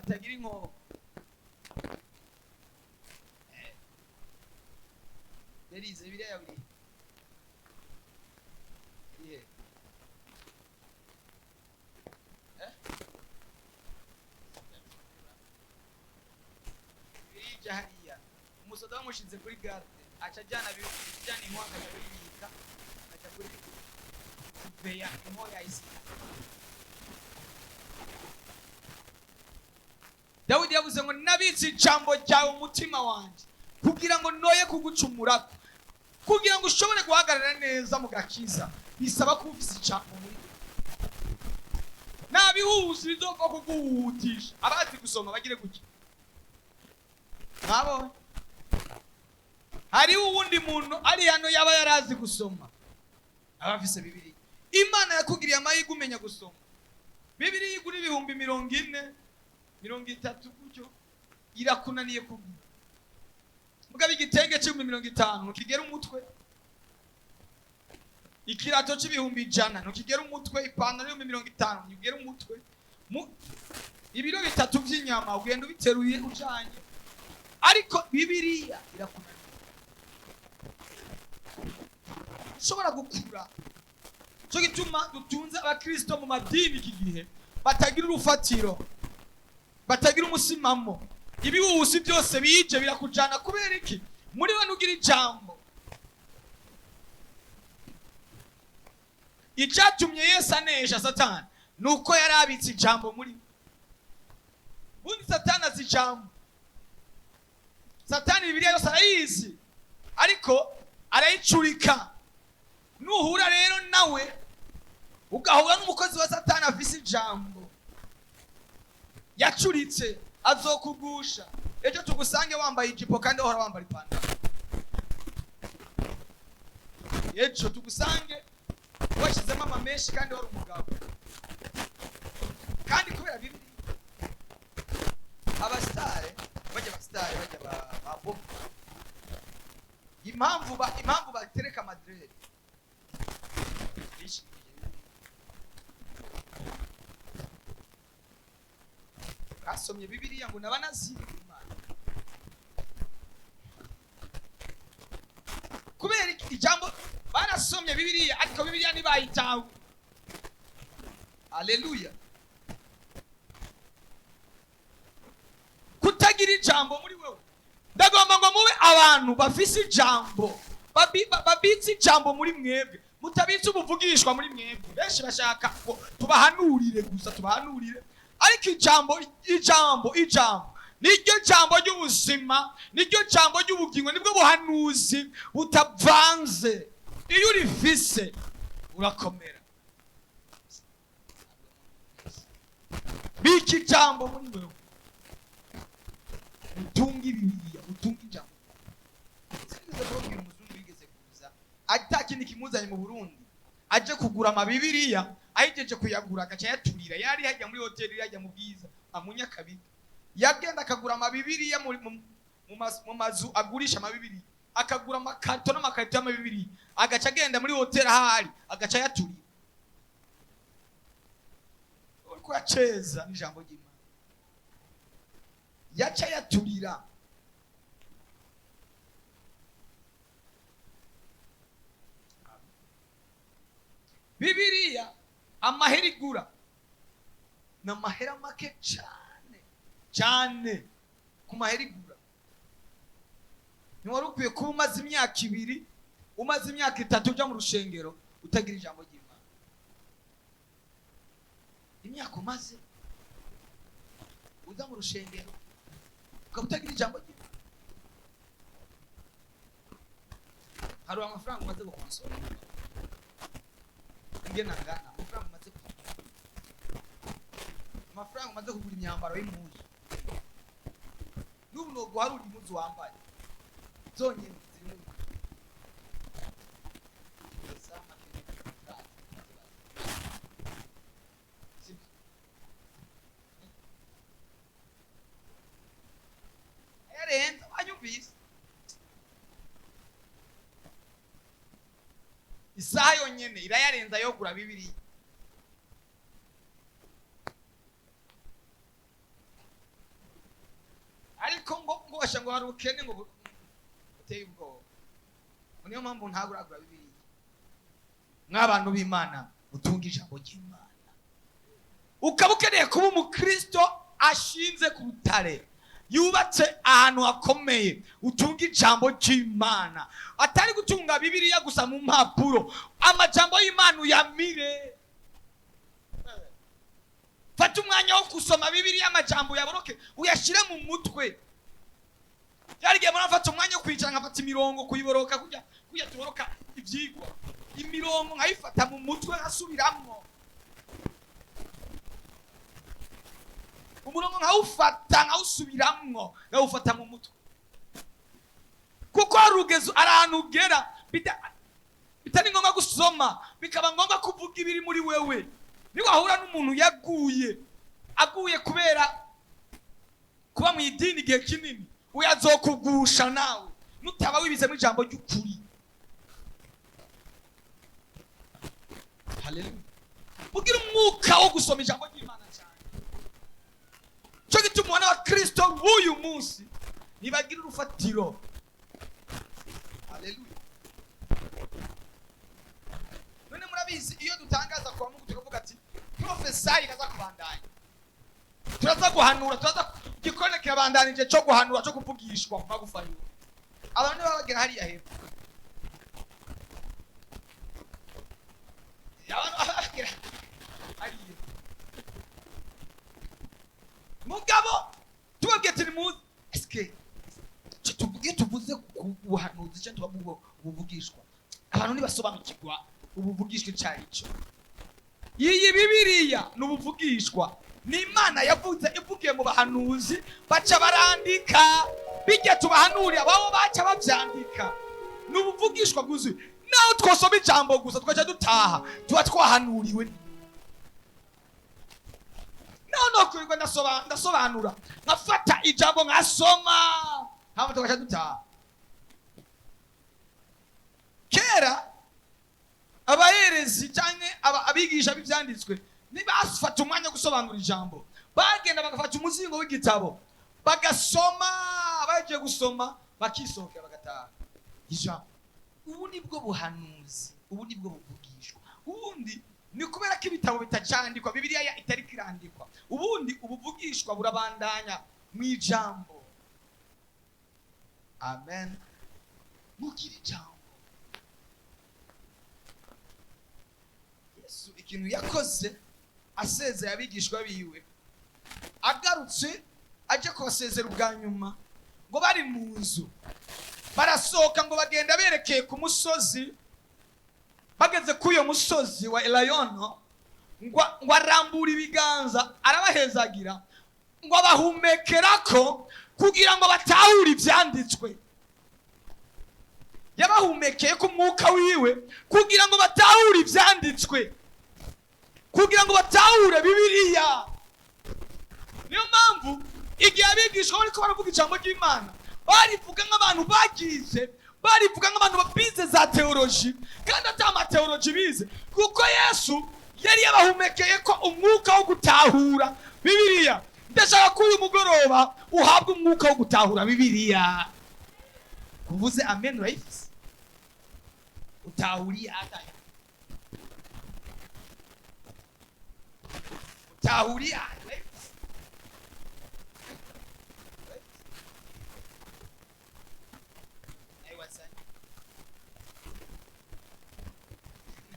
Batagira inkoho. Yarize Bibiliya yawe iri he? Eh? Bibiliya ija hariya. Umusoda bamushinze kuri garde, aca ajyana ajyana inkoho, akaja kuyibika, akaja kuri kuveya inkoho yayisiga. Dawidi yavuze ngo nabitse ijambo ryawe mu mutima wanjye kugira ngo noye kugucumurako. Kugira ngo ushobore guhagarara neza mu gakiza bisaba kuba ufise ijambo muri wewe. Nabihuza bizopfa kuguhutisha. Abazi gusoma bagire gutya. Mwabonye hariho uwundi muntu ari hano yaba yarazi gusoma, aba afise Bibiliya. Imana yakugiriye amahirwe umenya gusoma. Bibiliya igura 40,000, 30,000 gutyo, irakunaniye kugura. Mugabo igitenge c'50,000 ntukigera umutwe, ikirato c'100,000 ntukigera umutwe, ipantaro y'50,000 ntukigera umutwe, ibiro 3 vy'inyama ugenda ubiteruye ujanye, ariko Bibiliya irakunaniye. Ushobora gukura. Cyo gituma dutunze abakristo mu madini iki gihe batagira urufatiro, batagira umusimamo. Ibihusi byose bije birakujana. Kubera iki? Muri we ntugira ijambo. Icyatumye Yesu anesha Satani nuko yari abitse ijambo muri we. Ubundi Satani azi ijambo. Satani Bibiliya yose arayizi, ariko arayicurika. Nuhura rero nawe ugahura n'umukozi wa Satani afise ijambo yacuritse, azokugusha. Ejo tugusange wambaye ijipo kandi wahora wambara ipantaro. Ejo tugusange washyizemo amamenshi kandi wari umugabo. Kandi kubera Bibiliya, abasitare bajya, abasitare bajya ba Bob, impamvu batereka amadrede, basomye Bibiliya ngo n'abanaziri Imana. Kubera iki? Ijambo barasomye Bibiliya, ariko Bibiliya ntibayitawe. Haleluya. Kutagira ijambo muri wewe. Ndagomba ngo mube abantu bafise ijambo, babitse ijambo muri mwebwe, mutabitse ubuvugishwa muri mwebwe. Benshi bashaka ngo tubahanurire gusa, tubahanurire, ariko ijambo, ijambo, ijambo niryo jambo ry'ubuzima, niryo jambo ry'ubugingo, nibwo buhanuzi butavanze. Iyo urifise urakomera. Bika ijambo muri wewe, utunge Bibiliya, utunge ijambo. Sinigeze kubabwira umuzungu yigeze kuza ata kindi kimuzanye mu Burundi, aje kugura amabibiriya, ahejeje kuyagura agaca yaturira. Yari hajya muri hoteli, yajya mu Bwiza amunyakabiga, yagenda akagura amabibiriya mu mazu agurisha amabibiriya, akagura amakarito n'amakarito y'amabibiriya, agaca agenda muri hoteli ahari agaca yaturira. Uriko uraceza n'ijambo ry'Imana, yaca yaturira. Bibiliya amahera igura ni amahera make cyane cyane ku mahera igura. Ntiwari ukwiye kuba umaze imyaka 2, umaze imyaka 3 uja mu rushengero utagira ijambo ry'Imana. Imyaka umaze uza mu rushengero ukaba utagira ijambo ry'Imana. Hari amafaranga umaze gukonsora ingena ngana, amafaranga umaze kugura, amafaranga umaze kugura imyambaro y'impuzu. N'ubu noguharura impuzu wambaye zonyine ziri mu ayarenze. Wanyumvise? Isaha yonyene irayarenza yo kugura Bibiliya. Asha ngo hari ubukene ngo buteye ubwoba, ngo niyo mpamvu ntaburagura Bibiliya. Mw'abantu b'Imana, mutunga ijambo ry'Imana. Ukaba ukeneye kuba umukristo ashinze ku rutare, yubatse ahantu hakomeye, utunga ijambo ry'Imana, atari gutunga Bibiliya gusa mu mpapuro. Amajambo y'Imana uyamire. Fata umwanya wo gusoma Bibiliya, amajambo uyaboroke, uyashyire mu mutwe. Byari igihe murafata umwanya wo kwicara, nkafata imirongo kuyiboroka, kujya tuboroka ibyigwa, imirongo nkayifata mu mutwe, nkasubiramwo umurongo, nkawufata, nkawusubiramwo, nkawufata mu mutwe, kuko hari urugezo, ari ahantu ugera bitari ngombwa gusoma, bikaba ngombwa kuvuga ibiri muri wewe. Niwahura n'umuntu yaguye, aguye kubera kuba mu idini igihe kinini, uyazokugusha nawe nutaba wibizemo ijambo ry'ukuri. Haleluya! Ugira umwuka wo gusoma ijambo ry'Imana cyane. Cyo gituma ubona abakristo b'uyu munsi ntibagira urufatiro. Haleluya! None murabizi, iyo dutangaza kwa Mungu tukavuga ati prophesy iraza kubandanya, turaza guhanura, turaza igikone kirabandanije cyo guhanura, cyo kuvugishwa ku magufa yiwe. Abantu baba bagera hariya hepfo, abantu baba bagera hariya. Mugabo tubabwiye ati nimuze, eske iyo tuvuze ku buhanuzi cyangwa tubavuga ubuvugishwa, abantu ntibasobanukirwa ubuvugishwa icyo ari cyo. Iyi Bibiliya ni ubuvugishwa, ni Imana yavuze ivugiye mu bahanuzi, baca barandika. Bijya tubahanurira babo baca babyandika, ni ubuvugishwa bwuzuye. Naho twosoma ijambo gusa tugaca dutaha, tuba twahanuriwe. Naho nokwirirwa ndasobanura, nkafata ijambo nkasoma, hama tugaca dutaha. Kera abaherezi cyangwa abigisha b'ibyanditswe ntibafata umwanya wo gusobanura ijambo, bagenda bagafata umuzingo w'igitabo bagasoma, bagiye gusoma bakisohokera, bagataha ijambo. Ubu nibwo buhanuzi, ubu nibwo buvugishwa. Ubundi ni kubera ko ibitabo bitacandikwa, Bibiliya itariko irandikwa. Ubundi ubuvugishwa burabandanya mu ijambo. Amen. Mugire ijambo. Yesu ikintu yakoze asezeye abigishwa biwe, agarutse aje kubasezera ubwa nyuma, ngo bari mu nzu, barasohoka ngo bagenda berekeye ku musozi. Bageze kuri uyo musozi wa Elayono, ngo arambura ibiganza, arabahezagira, ngo abahumekerako kugira ngo batahure ibyanditswe. Yabahumekeye ku mwuka wiwe kugira ngo batahure ibyanditswe, kugira ngo batahure Bibiliya. Niyo mpamvu igihe abigishwa bariko baravuga ijambo ry'Imana, barivuga nk'abantu bagize, barivuga nk'abantu bize za teoloji, kandi ata amateoloji bize, kuko Yesu yari yabahumekeye ko umwuka wo gutahura Bibiliya. Ndashaka ko uyu mugoroba uhabwa umwuka wo gutahura Bibiliya. Kuvuze amen, urayifise? Utahuriye ataya, utahuriye urayifise? Nayo wazanye,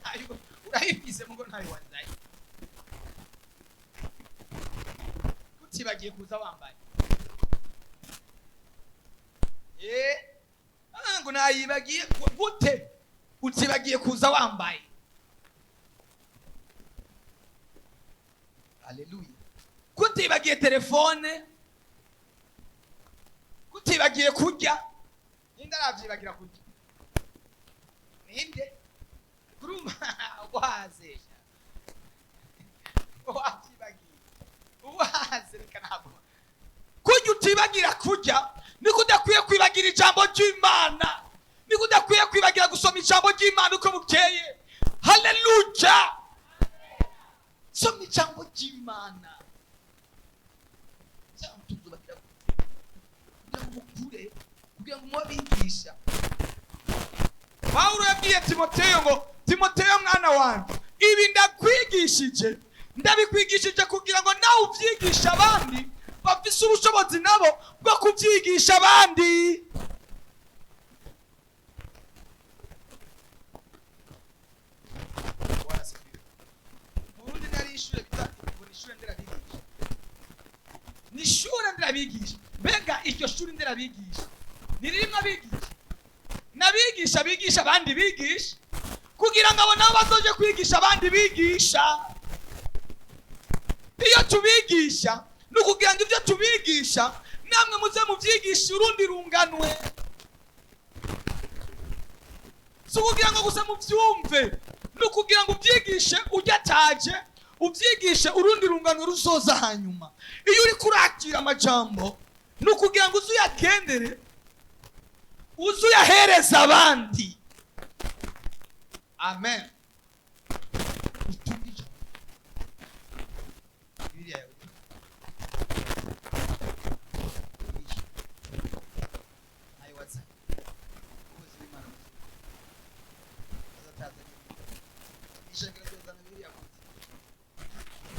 nayo urayifise, mugo ntayo wazanye. Kutibagiye kuza wambaye, ngo nayibagiye. Gute utibagiye kuza wambaye? Haleluya! Kutibagiye telefone, kutibagiye kurya. Ninde aravyibagira kurya? Ninde kuruma waze wavyibagiye waze? Reka, ntabwo kurya utibagira kurya, niko udakwiye kwibagira ijambo ry'Imana, niko udakwiye kwibagira gusoma ijambo ry'Imana uko bukeye. Haleluya! Soma ijambo ry'Imana. Kugira ngo mukure. Kugira ngo mube abigisha. Pawulo yabwiye Timoteyo ngo: "Timoteyo mwana wanjye, ibi ndakwigishije, ndabikwigishije kugira ngo nawe ubyigishe abandi bafise ubushobozi nabo bwo kubyigisha abandi." Bwana asifiwe. Burundi nari ishure bita ngo ni ishure nderabigisha, ni ishure nderabigisha. Mbega iryo shuri nderabigisha ntiririmo abigisha n'abigisha bigisha abandi bigisha, kugira ngo abo nabo bazoje kwigisha abandi bigisha? Iyo tubigisha ni ukugira ngo ibyo tubigisha namwe muze mubyigishe urundi runganwe, si ukugira ngo gusa mubyumve, ni ukugira ngo ubyigishe ujya ataje, ubyigishe urundi rungano ruzoza hanyuma. Iyo uri kurakira amajambo ni ukugira ngo uze uyagendere, uze uyahereze abandi. Amen. Utunge ijambo. Bibiliya yawe nayo wazanye, umukozi w'Imana azatazanye ishengero ryozana Bibiliya gute?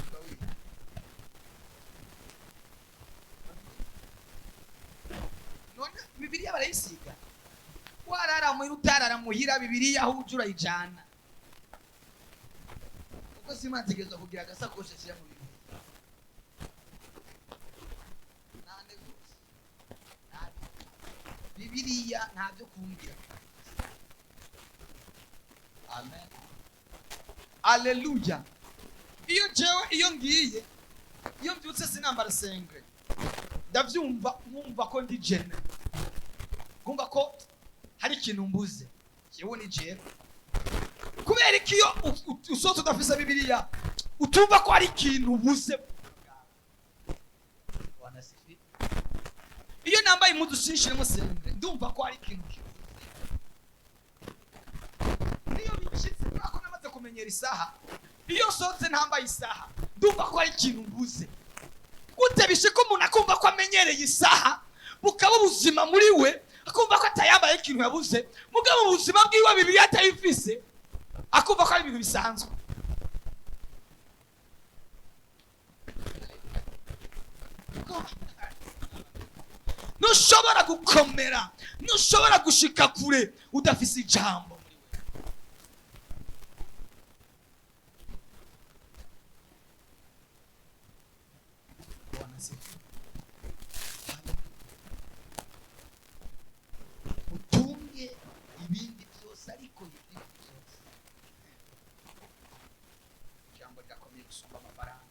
Uba wiga. None Bibiliya barayisiga? Warara muhira, utarara muhira, Bibiliya aho uje urayijana, kuko si Imana ategerezwa kugira agasakoshi ashyira mu Bibiliya nane rwose. Bibiliya ntabyo kumbwira. Amen, aleluya. Iyo jewe, iyo ngiye, iyo mbyutse sinambara sengre, ndavyumva nkumva ko ndi jene, nkumva ko hari ikintu mbuze. Jewe ni jewe. Kubera iki iyo usohotse udafise Bibiliya utumva ko hari ikintu ubuze? Bwana asifiwe. Iyo nambaye impuzu sinshiremo sengre, ndumva ko hari ikintu kibuze. Niyo bishitse, kubera ko namaze kumenyera isaha, iyo nsohotse ntambaye isaha ndumva ko hari ikintu mbuze. Gute bishika umuntu akumva ko amenyereye isaha, bukaba ubuzima muri we, akumva ko atayambaye ikintu yabuze, mugabo mu buzima bwiwe Bibiliya atayifise akumva ko ari ibintu bisanzwe? Ntushobora gukomera, ntushobora gushika kure udafise ijambo muri we. Bwana asifiwe. Utunge ibindi byose, ariko ibindi byose, ijambo rirakomeye gusumba amafaranga,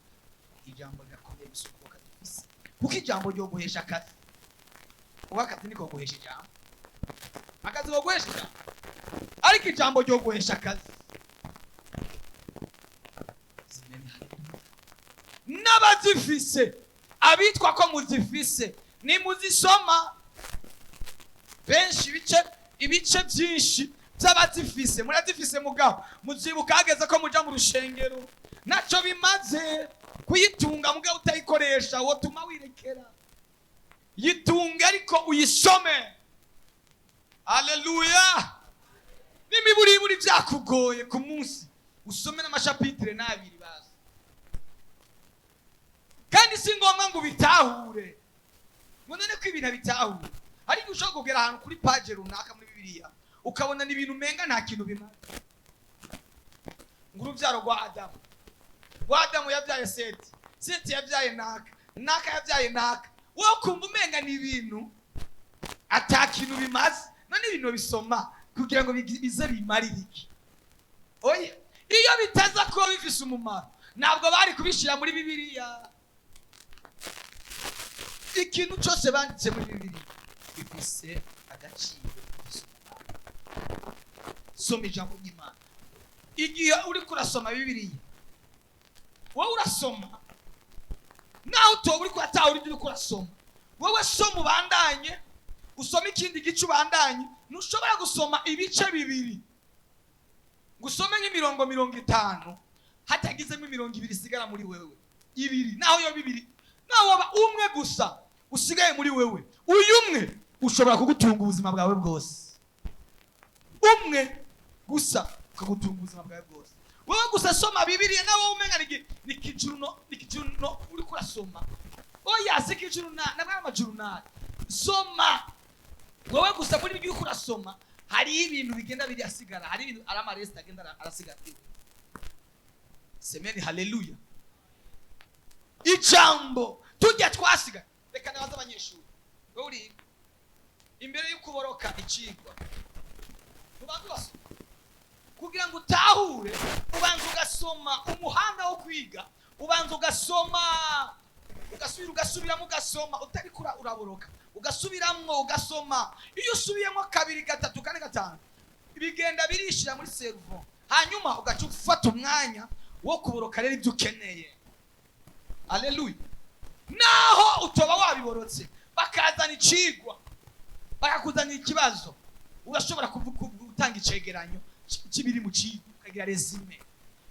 ijambo rirakomeye gusumba akazi ufise, kuko ijambo ryo guhesha akazi. Kuba akazi niko guhesha ijambo, akazi ko guhesha ijambo, ariko ijambo ryo guhesha akazi. Zimene haleluya. N'abazifise, abitwa ko muzifise, nimuzisoma benshi, ibice byinshi by'abazifise murazifise, mugabo muzibuka hageze ko muja mu rushengero. Naco bimaze kuyitunga mugabo utayikoresha, wotuma wirekera. Yitunge ariko uyisome. Aleluya. N'imiburiburi byakugoye ku munsi usome n'amashapitire n'abiri bazi, kandi si ngombwa ngo ubitahure, ngo none ko ibintu abitahure. Ariko ushobora kugera ahantu kuri paje runaka muri Bibiliya ukabona ni ibintu umenga nta kintu bimaze, ngo urubyaro rwa Adamu, rwa Adamu yabyaye Seti, Seti yabyaye Naka, Naka yabyaye Naka, wowe ukumva umenga ni ibintu ata kintu bimaze. None ibintu bisoma kugira ngo bize bimarire iki? Oya, iyo bitaza kuba bifise umumaro ntabwo bari kubishyira muri Bibiliya. Ikintu cyose banditse muri Bibiliya bifise agaciro, bifise umumaro. Soma ijambo ry'Imana. Igihe uriko urasoma Bibiliya, wowe urasoma nawe utoba uriko uratahura ibyo uriko urasoma. Wowe soma, ubandanye usome ikindi gice, ubandanye. Ntushobora gusoma ibice bibiri ngo usome nk'imirongo 50 hatagizemo imirongo ibiri isigara muri wewe, ibiri naho yo bibiri, naho waba umwe gusa usigaye muri wewe, uyu umwe. ushobora kugutunga ubuzima bwawe bwose. Umwe gusa ukagutunga ubuzima bwawe bwose. Wowe gusa soma Bibiliya, nawe umenya ni kijuno, ni kijuno uriko urasoma. Oya, si kijurunali, nabwo amajurunali. Soma wowe gusa muri Bibiliya uriko urasoma, hari ibintu bigenda birasigara, hari ibintu ari amaresita agenda arasigara. Semeni haleluya. Ijambo tujya twasiga. Reka nabaze abanyeshuri, wowe uri imbere y'ukuboroka icigwa, ubanza ugasoma kugira ngo utahure, ubanza ugasoma umuhanda wo kwiga, ubanza ugasoma, ugasubira, ugasubiramo, ugasoma, utariko uraboroka, ugasubiramwo, ugasoma. Iyo usubiyemo kabiri, gatatu, kane, gatanu, bigenda birishira muri cerveau, hanyuma ugaca ufata umwanya wo kuboroka rero ibyo ukeneye. Aleluya. Naho utoba wabiborotse, bakazana icigwa, bakakuzanira ikibazo, urashobora gutanga icegeranyo c'ibiri mu cigwa, ukagira résumé.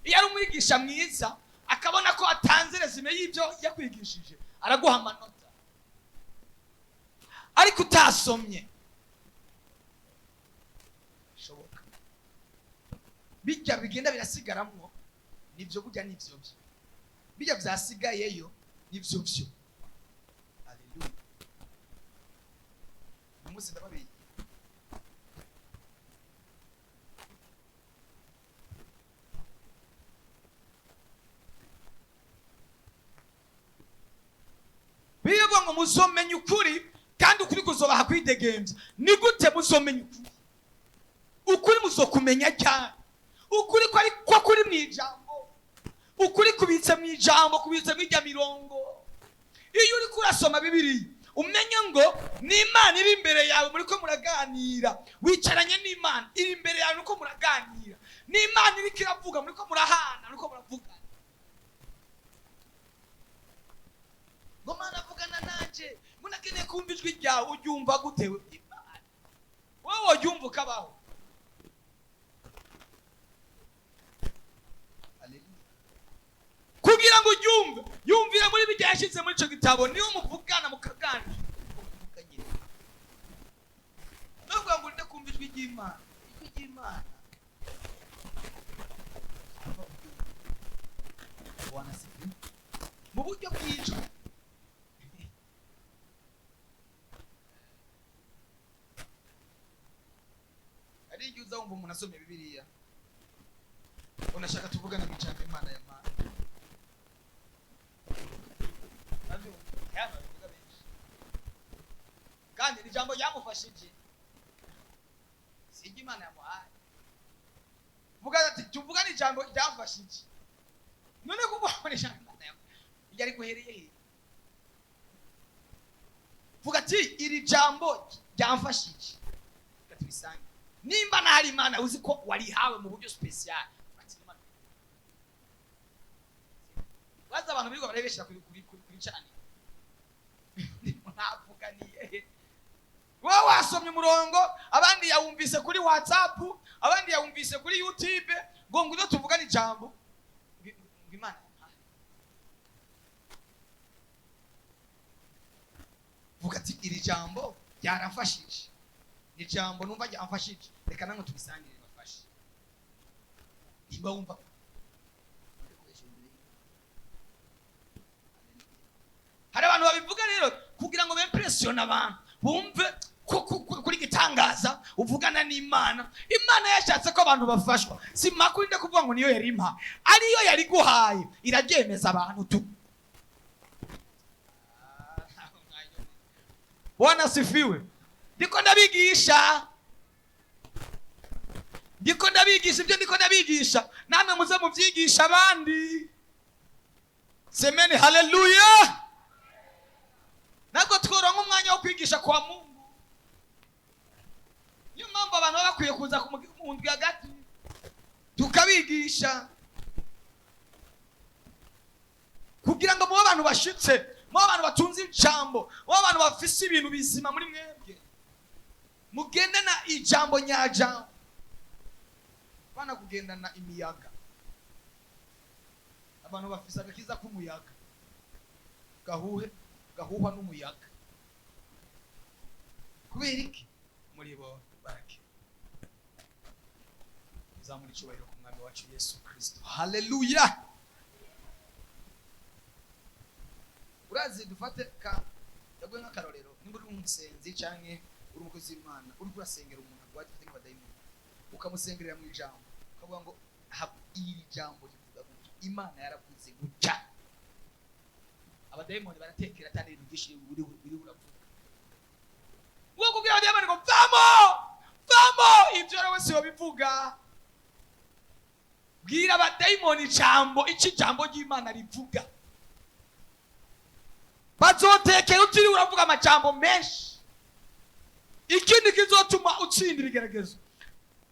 Iyo ari umwigisha mwiza, akabona ko atanze résumé y'ibyo yakwigishije, araguha amanota. Ariko utasomye, shoboka bijya bigenda birasigaramwo, nivyo burya, nivyo byo bijya vyasigayeyo, nivyo vyo. Aleluya. Uyu munsi ndababiye. Bivuga ngo muzomenya ukuri, kandi ukuri kuzobaha kwidegembya. Ni gute muzomenya ukuri? Ukuri muzokumenya cyane. Ukuri ko ari ko kuri mu ijambo, ukuri kubitse mu ijambo, kubitse mu ijya mirongo. Iyo uri kurasoma Bibiliya, umenye ngo ni Imana iri imbere yawe, muri ko muraganira, wicaranye n'Imana iri imbere yawe, muri ko muraganira ni Imana iriko iravuga, muri ko murahana, muri ko muravugana. Ngo Mana avugana nanje, ngo nakeneye kumva ijwi ryawe. Uryumva gute Imana? Wowe woryumva ukabaho. Haleluya. Kugira ngo uryumve, yumvire muri bijya yashyize muri ico gitabo, niyo muvugana, mukaganira. Nuvuga ngo urinde kumva ijwi ry'Imana, ijwi ry'Imana Bwana asifiwe. Mu buryo bw'ijwi, hari igihe uza wumva umuntu asomye Bibiliya, unashaka tuvugane mu ijambo Imana ya Mana. Hano babivuga benshi, kandi ni ijambo ryamufashije, si iryo Imana yamuhaye. Vuga ati tuvugane ijambo ryamfashije. None kuvuga ngo ni ijambo Imana yamuhaye, iryo ari guhereye he? Vuga ati iri jambo ryamfashije, reka tubisange. Nimba ntari Imana uzi ko warihawe mu buryo special, ati Imana. Baza abantu birirwa barebesha kuri cani, mwavuganiye. Wowe wasomye umurongo, abandi yawumvise kuri WhatsApp, abandi yawumvise kuri YouTube, ngo ngwino tuvugane ijambo ngo Imana yampaye. Vuga ati iri jambo ryaramfashije, ni ijambo numva ryamfashije, reka namwe tubisangire bafashe. Nimba wumva hari abantu babivuga rero kugira ngo bempressione abantu, bumve ko kuri gitangaza uvugana n'Imana. Imana yashatse ko abantu bafashwa, si makuru inde kuvuga ngo niyo yari impa, ariyo yari guhaye, iraryemeza abantu tu. Bwana asifiwe. Ndiko ndabigisha, ndiko ndabigisha ibyo ndiko ndabigisha, namwe muze mubyigisha abandi. Semeni haleluya. Ntabwo tworonka umwanya wo kwigisha kwa Mungu. Niyo mpamvu abantu baba bakwiye kuza mu ndwi hagati tukabigisha, kugira ngo mube abantu bashitse, mube abantu batunze ijambo, mube abantu bafise ibintu bizima muri mwebwe, mugendana ijambo nyajambo, bana kugendana imiyaga. Abantu bafise agakiza k'umuyaga, gahuhe gahuhwa n'umuyaga. Kubera iki? Muri bo barake. Zamura icyubahiro ku Mwami wacu Yesu Kristo. Haleluya! Urazi, dufate ka yaguye nk'akarorero: nimba uri umusenzi canke uri umukozi w'Imana, uri kurasengera umuntu arwaye, dufate nk'abadayimoni, ukamusengerera mu ijambo, ukavuga ngo: "Iri jambo rivuga gutya, Imana yaravuze gutya," abadayimoni baratekera atari ibintu byinshi biri uravuga. Wo kubwira abadayimoni ngo: "Vamo, vamo," ibyo rero wese yobivuga. Bwira abadayimoni ijambo, icyo ijambo ry'Imana rivuga, bazotekera utiriwe uravuga amajambo menshi. Ikindi kizotuma utsinda ibigeragezo,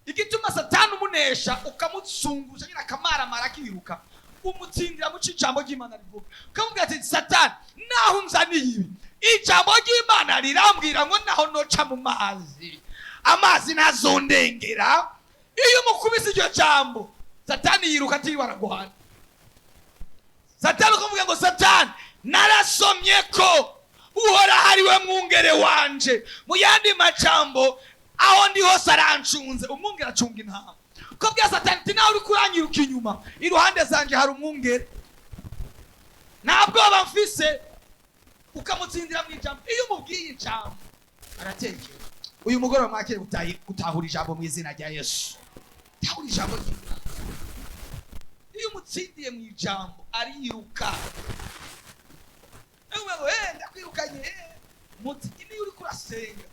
igituma Satani umunesha, ukamuzunguza nyine akamaramara akiruka, umutsindira muco ijambo ry'Imana rivuga. Ukamubwira ati: "Satani, naho unzaniye ibi, ijambo ry'Imana rirambwira ngo naho noca mu mazi, amazi ntazondengera." Iyo umukubise iryo jambo, Satani yiruka atiriwe araguhana. Satani ukavuga ngo: "Satani, narasomye ko Uhoraho ari we mwungere wanje." Mu yandi majambo, aho ndi hose arancunze. Umwungere acunga intama. Ko bwa Satani ati: "Nawe uriko uranyiruka inyuma, iruhande zanje hari umwungere, nta bwoba mfise." Ukamutsindira mu ijambo. Iyo umubwiye ijambo, aratekera. Uyu mugoroba mwakire gutahura ijambo mu izina rya Yesu. Tahura ijambo ry'Imana. Iyo umutsindiye mu ijambo, ariruka. Uvuga ngo: "Ndakwirukanye." Mutsi niyo uriko urasenga,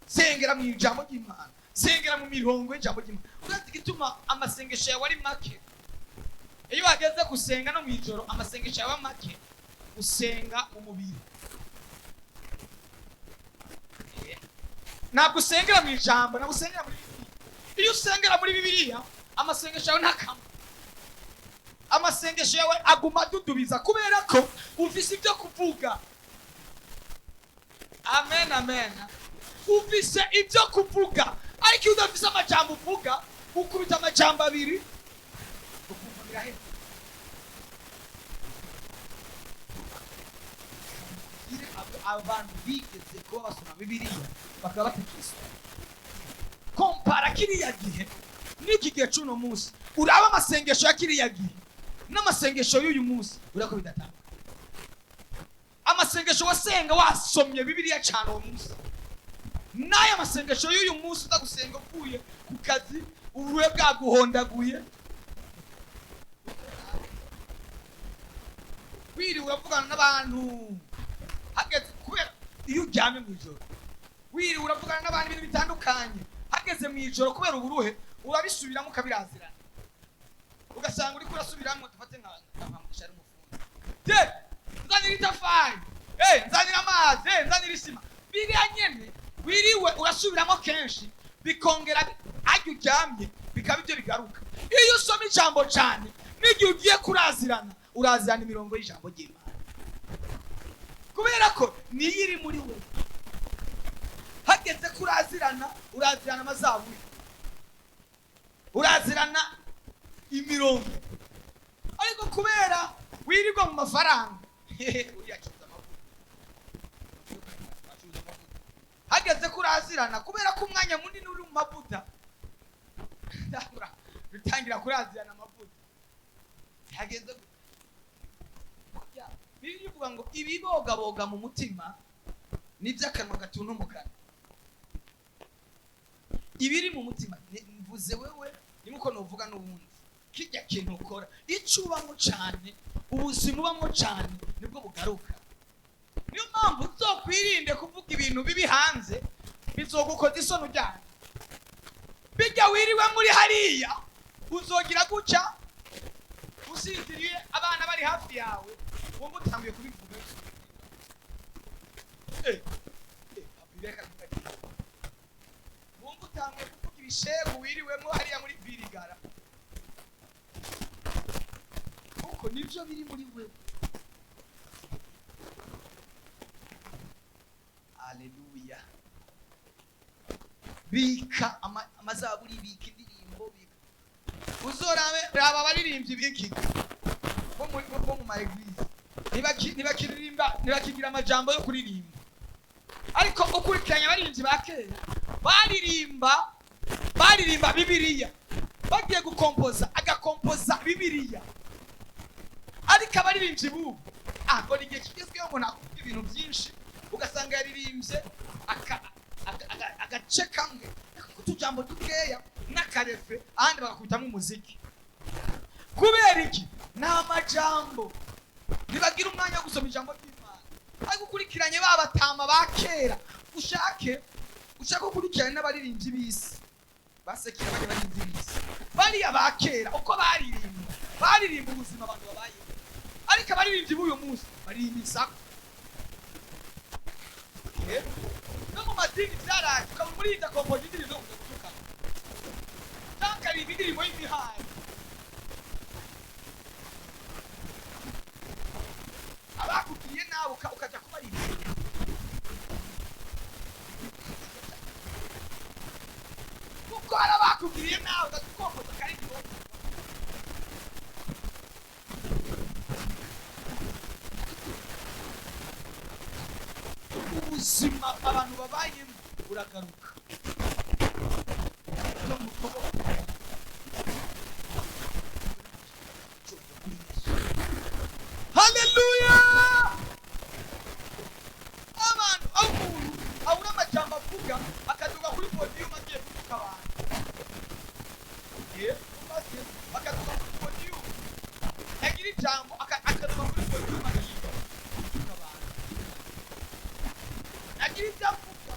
sengera mu ijambo ry'Imana, sengera mu mirongo y'ijambo ry'Imana. Urazi igituma amasengesho yawe ari make? Iyo wageze gusenga no mu ijoro, amasengesho yawe make, usenga mu mubiri. Ntabwo usengera mu ijambo, ntabwo usengera muri Bibiliya. Iyo usengera muri Bibiliya, amasengesho yawe ntakama, amasengesho yawe aguma adudubiza, kubera ko ufise ibyo kuvuga. Amen, amen. Ufise ibyo kuvuga, ariko iyo udafise amajambo uvuga, ukubita amajambo abiri, ukumva biraheze. Abantu bigeze kuba basoma Bibiliya bakaba batakisoma, kompara kiriya gihe n'iki gihe c'uno munsi, uraba amasengesho ya kiriya gihe n'amasengesho y'uyu munsi, urako bidatanga. Amasengesho wasenga wasomye Bibiliya cyane uwo munsi, n'aya masengesho y'uyu munsi uza gusenga uvuye ku kazi, uburuhe bwaguhondaguye, wiriwe uravugana n'abantu, hageze, kubera iyo uryamye mu ijoro wiriwe uravugana n'abantu ibintu bitandukanye, hageze mu ijoro, kubera uburuhe, urabisubiramo ukabirazirana, ugasanga uriko urasubiramo. Dufate nka Mugisha ari umufundi: "De nzanira itafari, nzanira amazi, nzanira isima." Biriya nyene wiriwe urasubiramo kenshi, bikongera harya uryamye bikaba ibyo bigaruka. Iyo usoma ijambo cyane, n'igihe ugiye kurazirana, urazirana imirongo y'ijambo ry'Imana, kubera ko niyo iri muri we. Hageze ko urazirana, urazirana amazaburi, urazirana imirongo. Ariko kubera wirirwa mu mafaranga, uriya acuruza amavuta, acuruza amavuta, hageze ko urazirana, kubera ko umwanya munini uri mu mavuta, bitangira kurazirana amavuta. Hageze Bibiliya ivuga ngo ibibogaboga mu mutima nibyo akanwa gatuntumukana. Ibiri mu mutima, mvuze wewe, ni nkuko nuvuga n'ubundi, kijya kintu ukora, icyo ubamo cyane, ubuzima ubamo cyane nibwo bugaruka. Niyo mpamvu uzokwirinde kuvuga ibintu bibi hanze, bizogukoza isoni ujyana bijya wiriwe muri hariya. Uzogira gutya usinziriye, abana bari hafi yawe, wumva utanguye kubivuga. Papa, reka ntukagira. Wumva utanguye kuvuga ibishegu wiriwemo hariya muri virigara, kuko nibyo biri muri wewe. Aleluya! Bika amazaburi, bika indirimbo, bika uzorabe. Raba abaririmbyi biki bo mu ma église, ntibakiririmba, ntibakigira amajambo yo kuririmba, ariko ukurikiranye abaririmbyi. Abaririmbyi ba kera baririmba Bibiliya, bagiye gukompoza agakompoza Bibiliya. Ariko abaririmbyi bubu ngo ni igihe kigezweho ngo nakuvuga ibintu byinshi, ugasanga yaririmbye agace kamwe utujambo dukeya n'akarefe, ahandi bagakubitamo umuziki. Kubera iki? Ni amajambo, ntibagira umwanya wo gusoma ijambo ry'Imana. Ariko ukurikiranye ba batama ba kera, ushake ukurikirane n'abaririmbyi b'isi basekera, bajya baririmbyi b'isi bariya ba kera uko baririmba, baririmba ubuzima abantu babayeho. Ariko abaririmbyi b'uyu munsi baririmba isaku. No mu madini byaraje, ukabona umuririmbyi akompoza indirimbo yo kuja gutukana, cyangwa akaririmba indirimbo y'imihango. Abakubwiye nawe ukaja kubaririmba, kuko hari abakubwiye nawe ugakompoza akaririmbo. Ubuzima abantu babayemo buragaruka. Haleluya! Abantu aho umuntu abura amajambo avuga, akaduga kuri podiyumu agiye gutuka abantu, akaduga kuri podiyumu yagira ijambo, akaduga kuri podiyumu agiye gutuka abantu, agira ibyo avuga,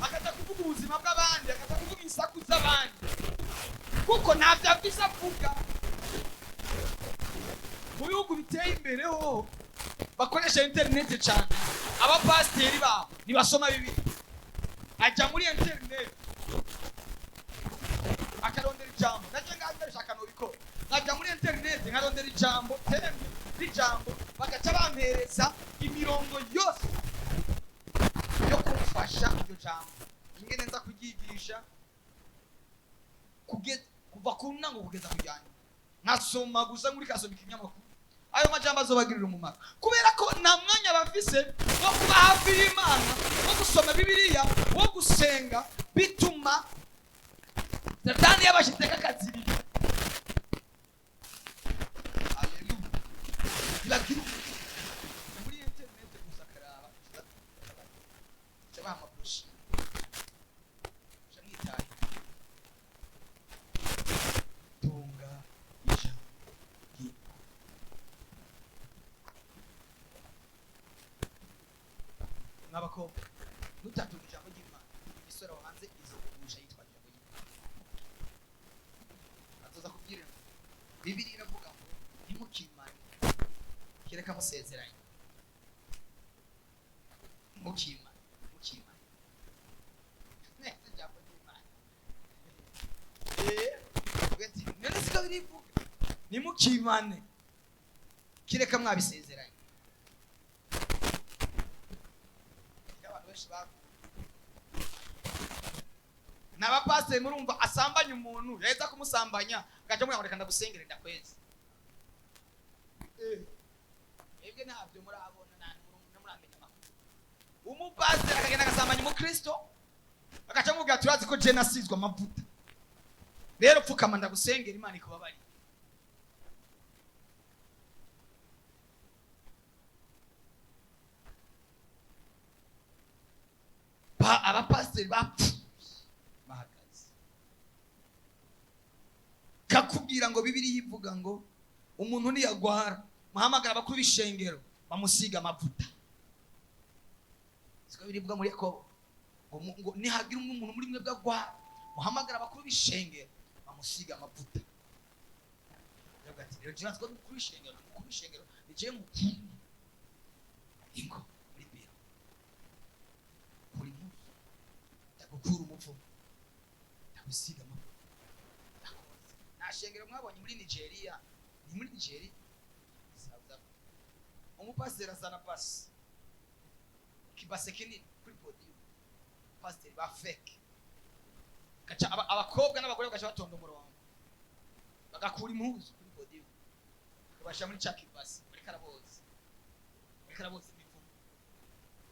akaza kuvuga ubuzima bw'abandi, akaza kuvuga insaku z'abandi, kuko ntabyo afise avuga. Mu bihugu biteye imbere ho bakoresha interineti cyane, abapasiteri babo ntibasoma Bibiliya, ajya muri interineti akarondera ijambo. Nacyo ngaho ndabishaka nobikora, nkajya muri interineti nkarondera ijambo, thème y'ijambo, bagaca bampereza imirongo yose yo kumfasha iryo jambo ingene nza kuryigisha, kuva ku ntango kugeza ku ryanyuma. Nkasoma gusa nk'uri kasoma ikinyamakuru. Ayo majambo azobagirira umumaro, kubera ko nta mwanya bafise wo kuba hafi y'Imana, wo gusoma Bibiliya, wo gusenga. Bituma Satani yabashizeko akazibiri. Haleluya! Ntibagira muri interineti gusa, akaraba baha amabushi mwitaye. Tunga ijambo ry'Imana. Mw'abakobwa, nutatunga ijambo ry'Imana, imisore aho hanze izokugusha yitwa ijambo ry'Imana. Azoza kubwira Bibiliya iravuga ngo ntimukimane kereka musezeranye. Mukimane, mukimane neza ijambo ry'Imana. Uvuga ati, none siko birivuga, ntimukimane kireka mwabisezeranye. Abantu benshi baguye n'abapasiteri, murumva asambanya umuntu, yaheza kumusambanya agaca amubwira ngo reka ndagusengere ndakwezi. Mwebwe ntabyo murabona, nta muramenya amakuru. Umupasiteri akagenda agasambanya umukristo, agaca amubwira ati urazi ko je nasizwe amavuta, rero pfukama ndagusengera Imana ikubabarire. Abapasiteri bapfuye bahagaze, kakubwira ngo Bibiliya ivuga ngo umuntu niyagwara muhamagara abakuru b'ishengero bamusiga amavuta. Siko birivuga muri Yakobo ngo nihagira umuntu muri mwe bwagwara, muhamagara abakuru b'ishengero bamusiga amavuta. Ndavuga ati rero jewe nzi ko mukuru w'ishengero, mukuru w'ishengero ni jewe mukuru. Ingo muri biro kuri munsi ndagukura umuvumo, ndagusiga amavuta, ndakoza. Nta shengero mwabonye muri Nigeria? Ni muri Nigeria, South Africa, umupasiteri azana basi ikibase kinini kuri podium, pasiteri ba fake, gaca abakobwa n'abagore bagaca batonda umurongo, bagakura impuzu kuri podium, bakabashyira muri ca kibase, bariko araboza imivumo.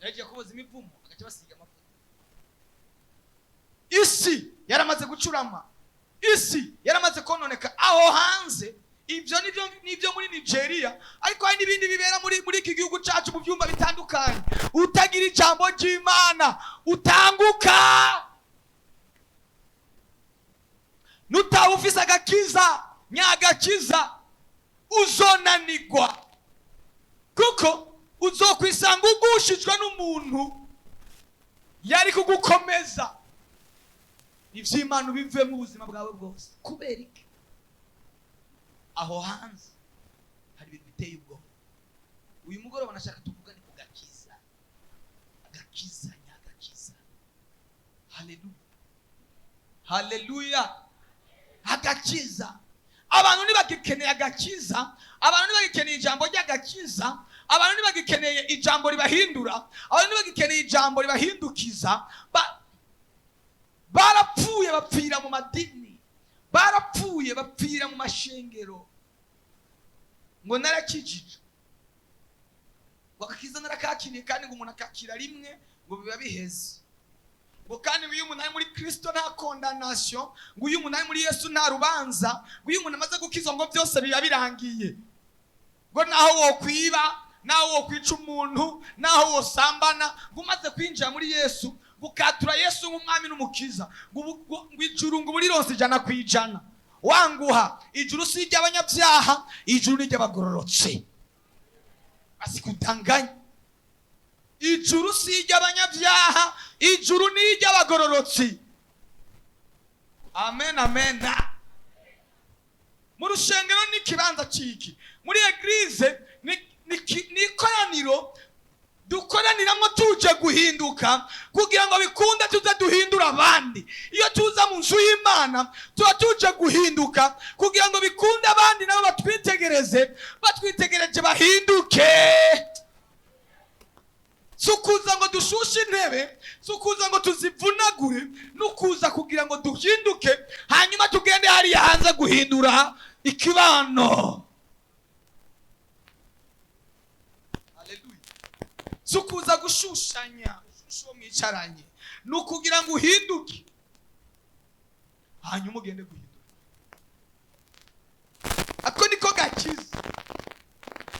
Yagiye kuboza imivumo, agaca basiga amavuta. Isi yaramaze gucurama, isi yaramaze kononeka aho hanze. Ibyo nibyo muri Nigeria, ariko hari n'ibindi bibera muri iki gihugu cyacu mu byumba bitandukanye. Utagira ijambo ry'Imana utanguka, nutaba ufise agakiza nyagakiza uzonanigwa, kuko uzokwisanga ugushijwe n'umuntu yari kugukomeza. Ivy'Imana ubivemo ubuzima bwawe bwose. Kubera iki? Aho hanze hari ibintu biteye ubwoba. Uyu mugoroba nashaka tuvugane ku gakiza, agakiza nyagakiza. Haleluya, haleluya. Agakiza, abantu ntibagikeneye agakiza, abantu ntibagikeneye ijambo ry'agakiza, abantu ntibagikeneye ijambo ribahindura, abantu ntibagikeneye ijambo ribahindukiza. Barapfuye bapfira mu madini, barapfuye bapfira mu mashengero. Ngo narakijije, ngo agakiza narakakiriye, kandi ngo umuntu akakira rimwe ngo biba biheze. Ngo kandi iyo umuntu ari muri Kristo nta condamnation, ngo iyo umuntu ari muri Yesu nta rubanza, ngo iyo umuntu amaze gukizwa ngo byose biba birangiye. Ngo naho wokwiba, naho wokwica umuntu, naho wosambana, ngo umaze kwinjira muri Yesu, ngo ukatura Yesu nk'umwami n'umukiza, ngo ijuru ngo uburironse 100%. Wanguha, ijuru si iry'abanyabyaha, ijuru ni iry'abagororotse. Asikudanganya, ijuru si iry'abanyabyaha, ijuru ni iry'abagororotsi. Amen, amen. Mu rushengero ni ikibanza ciki, muri eglise ni ikoraniro dukoraniramwo tuje guhinduka, kugira ngo bikunde tuze duhindura abandi. Iyo tuza mu nzu y'Imana tuba tuje guhinduka, kugira ngo bikunde abandi nabo batwitegereze, batwitegereje bahinduke. Si ukuza ngo dushushe intebe, si ukuza ngo tuzivunagure, ni ukuza kugira ngo duhinduke, hanyuma tugende hariya hanze guhindura ikibano. Haleluya. Si ukuza gushushanya, ushushe uwo mwicaranye, ni ukugira ngo uhinduke, hanyuma ugende guhindura. Ako niko gakiza.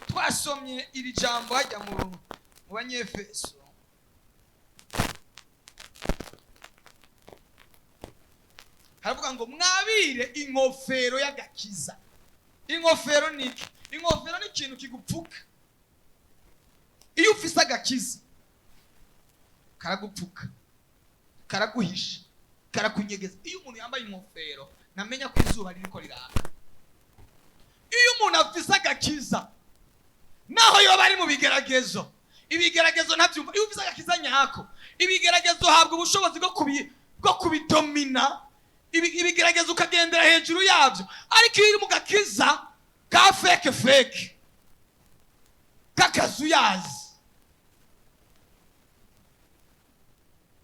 Twasomye iri jambo hajya mu Banyefeso. Haravuga ngo mwabire inkofero y'agakiza. Inkofero ni iki? Inkofero ni ikintu kigupfuka. Iyo ufise agakiza karagupfuka, karaguhisha, karakunyegeza. Iyo umuntu yambaye inkofero ntamenya ko izuba ririko riraka. Iyo umuntu afise agakiza, naho yoba ari mu bigeragezo, ibigeragezo ntabyumva. Iyo ufise agakiza nyako, ibigeragezo uhabwa ubushobozi bwo kubidomina, ibigeragezo ukagendera hejuru yabyo. Ariko iyo uri mu gakiza ka feke feke, k'akazuyazi,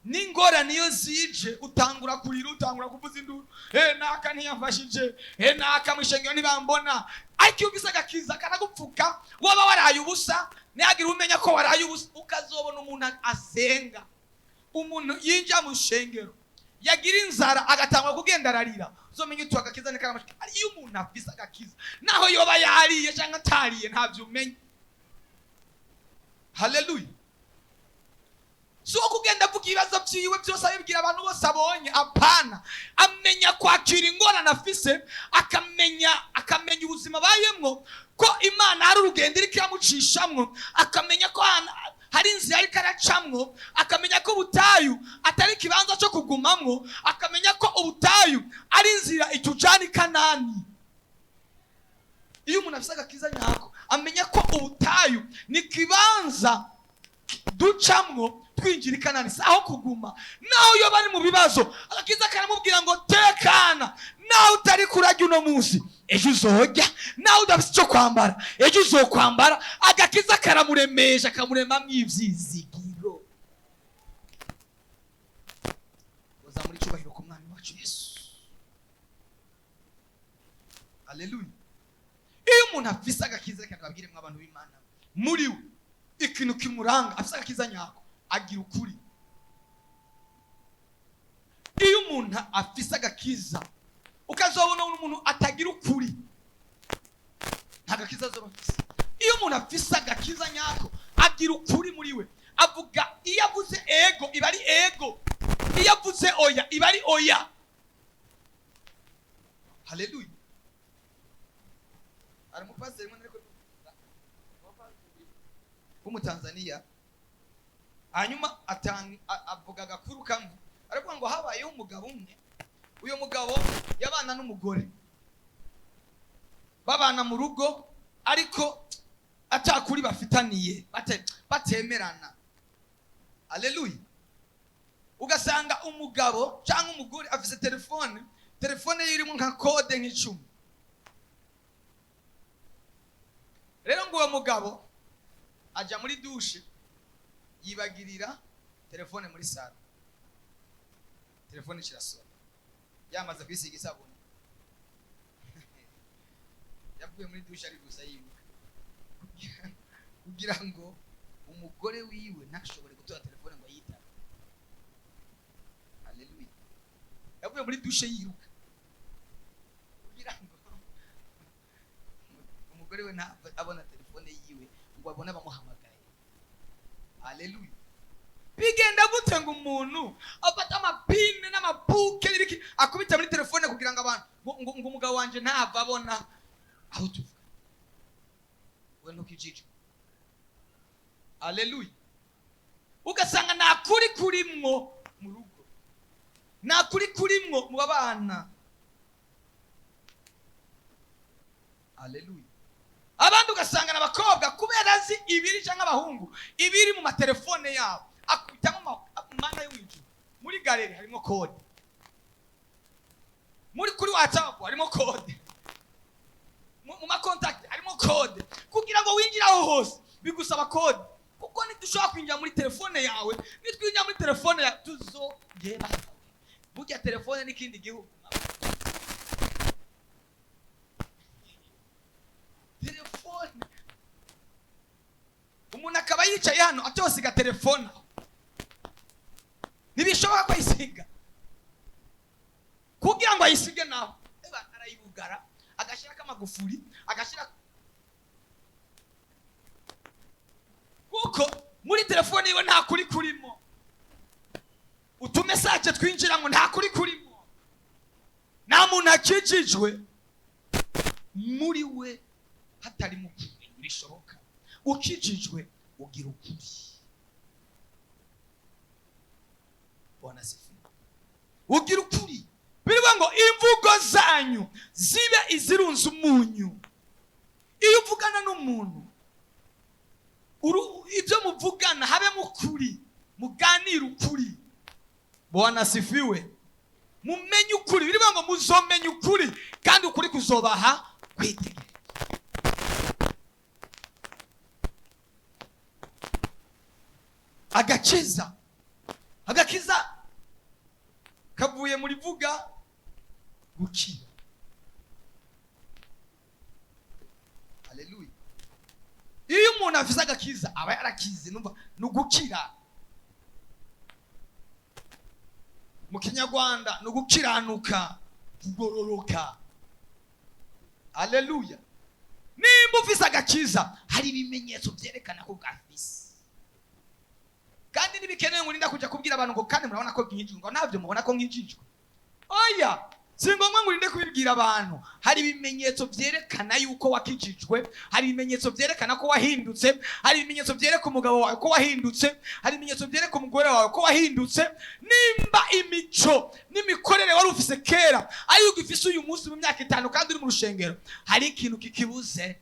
n'ingorane iyo zije utangura kurira, utangura kuvuza induru, naka ntiyamfashije, naka mwishengero ntibambona. Ariko iyo ufise agakiza karagupfuka, waba waraye ubusa, ntihagire umenya ko waraye ubusa. Ukazobona umuntu asenga, umuntu yinjira mu rushengero yagira inzara agatangura kugenda ararira, uzomenye uti agakiza ni karamushika. Iyo umuntu afise agakiza, naho yoba yariye cyangwa atariye, ntabyo umenya. Haleluya. Si uwo kugenda avuga ibibazo vyiwe byose abibwira abantu bose abonye, apana. Amenya kwakira ingorane afise, akamenya ubuzima abayemwo, ko Imana hari urugendo iriko iramucishamwo, akamenya ko hari inzira ariko aracamwo, akamenya ko ubutayu atari ikibanza cyo kugumamwo, akamenya ko ubutayu ari inzira itujana i Kanani. Iyo umuntu afise agakiza nyako, amenya ko ubutayu ni ikibanza ducamwo twinjira i Kanani, si aho kuguma. Naho iyo bari mu bibazo, agakiza karamubwira ngo tekana, naho utari kurarya uno munsi, ejo uzorya, naho udafise icyo kwambara, ejo uzokwambara. Agakiza karamuremesha, kamuremamwo ivyizigiro. Bazamura icyubahiro ku Mwami wacu Yesu. Haleluya. Iyo umuntu afise agakiza, reka ndababwire mwe abantu b'Imana, muri we ikintu kimuranga, afise agakiza nyako, agira ukuri. Iyo umuntu Umuntu afise agakiza, ukazobona umuntu atagira ukuri, nta gakiza azoba afise. Iyo umuntu afise agakiza nyako, agira ukuri muri we. Avuga, iyo avuze ego iba ari ego, iyo avuze oya iba ari oya. Haleluya! Hari umupasiteri umwe ariko w'Umutanzaniya, hanyuma avuga agakuru kamwe, aravuga ngo habayeho umugabo umwe. Uyu mugabo yabana n'umugore, babana mu rugo, ariko atakuri bafitaniye, batemerana. Aleluya! Ugasanga umugabo cyangwa umugore afise telefone, telefone ye irimo nka code nk'10. Rero ngo uwo mugabo ajya muri douche, yibagirira telefone muri salon. Telefone kirasona, yamaze kwisiga isabune, yavuye muri douche ari gusa yiruka kugira ngo umugore wiwe ntashobore gutora telefone ngo ayitabe. Haleluya! Yavuye muri douche yiruka kugira ngo umugore we ntave abona telefone yiwe, ngo abone abamuhamagaye. Haleluya! Bigenda gute ngo umuntu afate amapine n'amapuke n'ibiki, akubita muri telefone kugira ngo abantu ngo umugabo wanje ntava abona aho tuvuga? We ntukijijwe. Haleluya! Ugasanga nta kuri kurimwo mu rugo, nta kuri kurimwo mu babana. Haleluya! Abandi ugasanga n'abakobwa, kubera azi ibiri, cyangwa abahungu, ibiri mu matelefone yabo, akubitamo. Mana y'ijuru, muri galerie harimo code, muri kuri WhatsApp harimo code, mu ma contact harimo code. Kugira ngo winjire aho hose bigusaba code, kuko ntidushobora kwinjira muri telefone yawe. Nitwinjira muri telefone yawe tuzogera. Burya telefone n'ikindi gihugu, telefone. Umuntu akaba yicaye hano atosiga telefone aho, ntibishoboka ko ayisiga. Kugira ngo ayisige naho, eba arayibugara, agashyirako amagufuri, agashyira, kuko muri telefone yiwe nta kuri kurimo. Utu message twinjiramo nta kuri kurimo. Nta muntu akijijwe muri we hatarimo ukuri, ntibishoboka. Ukijijwe ugira ukuri. Bwana asifiwe! Ugira ukuri. Birivuga ngo imvugo zanyu zibe izirunze umunyu. Iyo uvugana n'umuntu, ibyo muvugana habemo ukuri, muganire ukuri. Bwana asifiwe! Mumenye ukuri. Birivuga ngo muzomenye ukuri, kandi ukuri kuzobaha kwitegereza. Agakiza kavuye muri vuga gukira. Haleluya! Iyo umuntu afise agakiza aba yarakize. Numva ni ugukira, mu Kinyarwanda ni ugukiranuka, kugororoka. Haleluya! Nimba ufise agakiza, hari ibimenyetso byerekana ko gafise, kandi ntibikenewe ngo urinda kujya kubwira abantu ngo kandi murabona ko nkijijwe, ngo ntabyo mubona ko nkijijwe. Oya, si ngombwa ngo urinde kubibwira abantu. Hari ibimenyetso byerekana yuko wakijijwe, hari ibimenyetso byerekana ko wahindutse, hari ibimenyetso byereka umugabo wawe ko wahindutse, hari ibimenyetso byereka umugore wawe ko wahindutse. Nimba imico n'imikorere wari ufise kera ariyo ugifise uyu munsi mu myaka 5 kandi uri mu rushengero, hari ikintu kikibuze.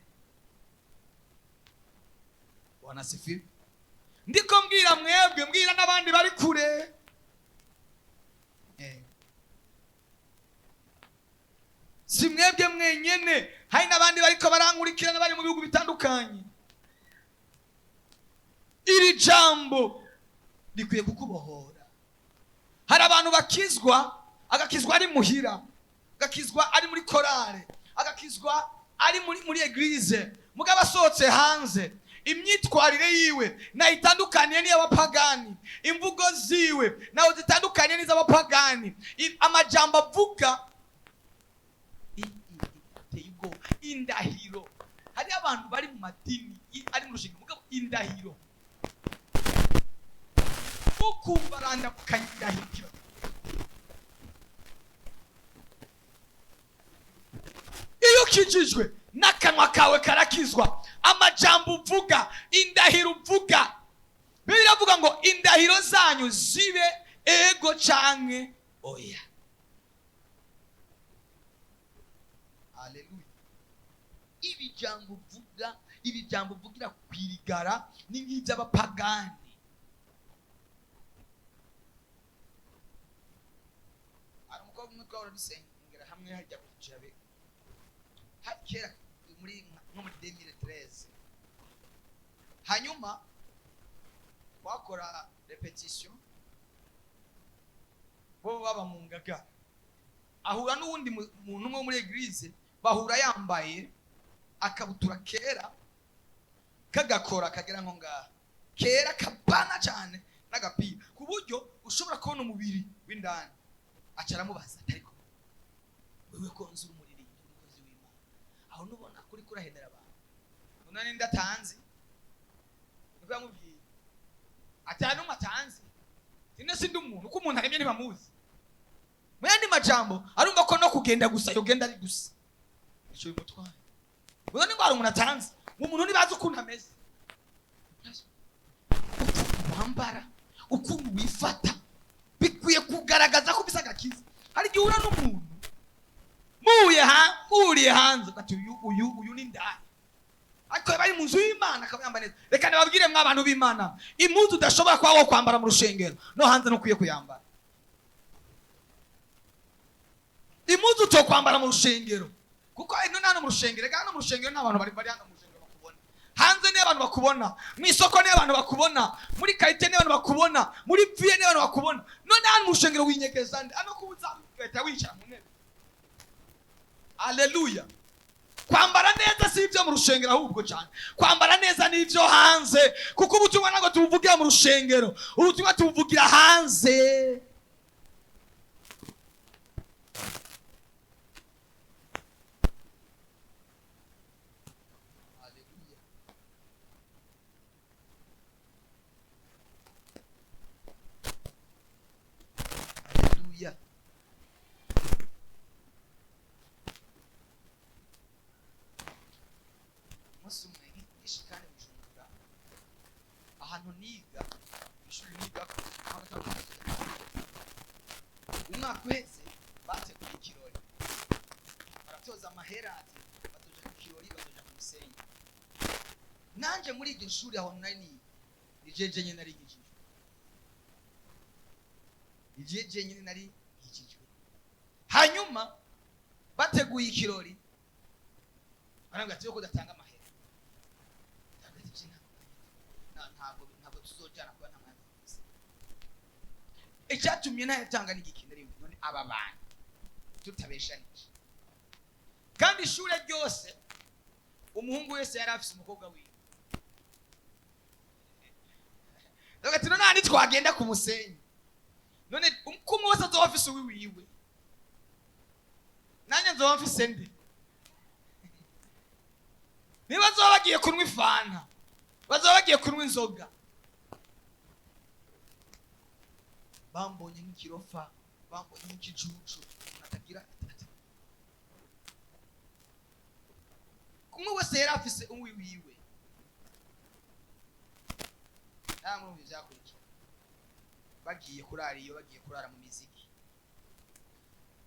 Bwana asifiwe! Ndiko mbwira mwebwe, mbwira n'abandi bari kure. Si mwebwe mwenyene, hari n'abandi bariko barankurikirana bari mu bihugu bitandukanye. Iri jambo rikwiye kukubohora. Hari abantu bakizwa, agakizwa ari muhira, agakizwa ari muri korale, agakizwa ari muri église, mugabo asohotse hanze Imyitwarire yiwe ntayitandukaniye n'iy'abapagani. Imvugo ziwe nawe zitandukaniye n'iz'abapagani. Amajambo avuga iteye ubwoba. Indahiro, hariyo abantu bari mu madini ari mu rushinga, mugabo indahiro ukumva arandamukanya indahiro. Iyo ukijijwe n'akanwa kawe karakizwa. Amajambo uvuga, indahiro uvuga, Bibiliya iravuga ngo indahiro zanyu zibe ego canke oya. Haleluya. Ibi jambo uvuga, ibi jambo uvugira kwirigara ni nk'iby'abapagani. Hari umukobwa umwe twahora dusengera hamwe hajya ku Jabe, hari kera muri nko muri 2013. Hanyuma twakora répétition, bo baba mu Ngagara, ahura n'uwundi muntu umwe wo muri église, bahura yambaye akabutura kera kagakora kagera nko ngaha, kera kabana cyane, n'agapira ku buryo ushobora kubona umubiri w'indani. Aca aramubaza ati: "Ariko wewe ko nzi uri umuririmbyi, umukozi w'Imana, aho nubona kuri kurahenera abantu?" None ninde atanzi? Niko yamubwiye ati: "Hari n'umwe atanzi ino sindi umuntu uko umuntu aremye ntibamuzi." Mu yandi majambo, arumva ko no kugenda gusa yogenda ari gusa icyo bimutwaye. None ngo hari umuntu atanzi, umuntu ntibazi ukuntu ameze. Ukuntu wambara, ukuntu wifata bikwiye kugaragaza ko ufise agakiza. Hari igihe uhura n'umuntu muhuye muhuriye hanze ati: "Uyu uyu uyu ni ndani," ariko bari mu nzu y'Imana akaba yambaye neza. Reka nababwire mwa bantu b'Imana, impuzu udashobora kuba wo kwambara mu rushengero, no hanze ntukwiye kuyambara. Impuzu utokwambara mu rushengero, kuko ino hano mu rushengero, reka hano mu rushengero nta bantu bari hano mu rushengero bakubona. Hanze niyo abantu bakubona, mu isoko niyo abantu bakubona, muri quartier niyo abantu bakubona, muri ville niyo abantu bakubona. None hano mu rushengero winyegeza nde? Ano kubuza ugahita wicara mu ntebe. Aleluya. Kwambara neza si ibyo mu rushengero ahubwo cyane kwambara neza ni ibyo hanze, kuko ubutumwa ntabwo tubuvugira mu rushengero, ubutumwa tubuvugira hanze. Haleluya. Haleluya. Umunsi umwe nkishikane Bujumbura, ahantu niga, ishuri niga, aho umwaka uheze bateguye ikirori, baratoza amahera ati bazoja ku kirori, bazoja ku musenyi. Nanje muri iryo shuri aho nari niga, ni jeje nyene nari nkijijwe, ni jeje nyene nari nkijijwe. Hanyuma bateguye ikirori, barambwira ati: "Yo kudatanga amahera?" Ndabwira ati: Ntabwo tuzojana kuba nta mwanya mfise." Icyatumye ntayatanga ni igiki? Nari none aba bantu tutabeshanije, kandi ishure ryose umuhungu wese yari afise umukobwa wiwe. Ndavuga ati: "None handi twagenda ku musenyi, none ko umwe wese azoba afise uwiwiwe, nanjye nzoba mfise nde? Niba bazoba bagiye kunywa ifanta, bazoba bagiye kunywa inzoga, bambonye nk'ikirofa, bambonye nk'ikijuju atagira." Umwe wese yari afise uwiwiwe. Nta murumva ivyakurikiye, bagiye kurara iyo bagiye kurara mu miziki.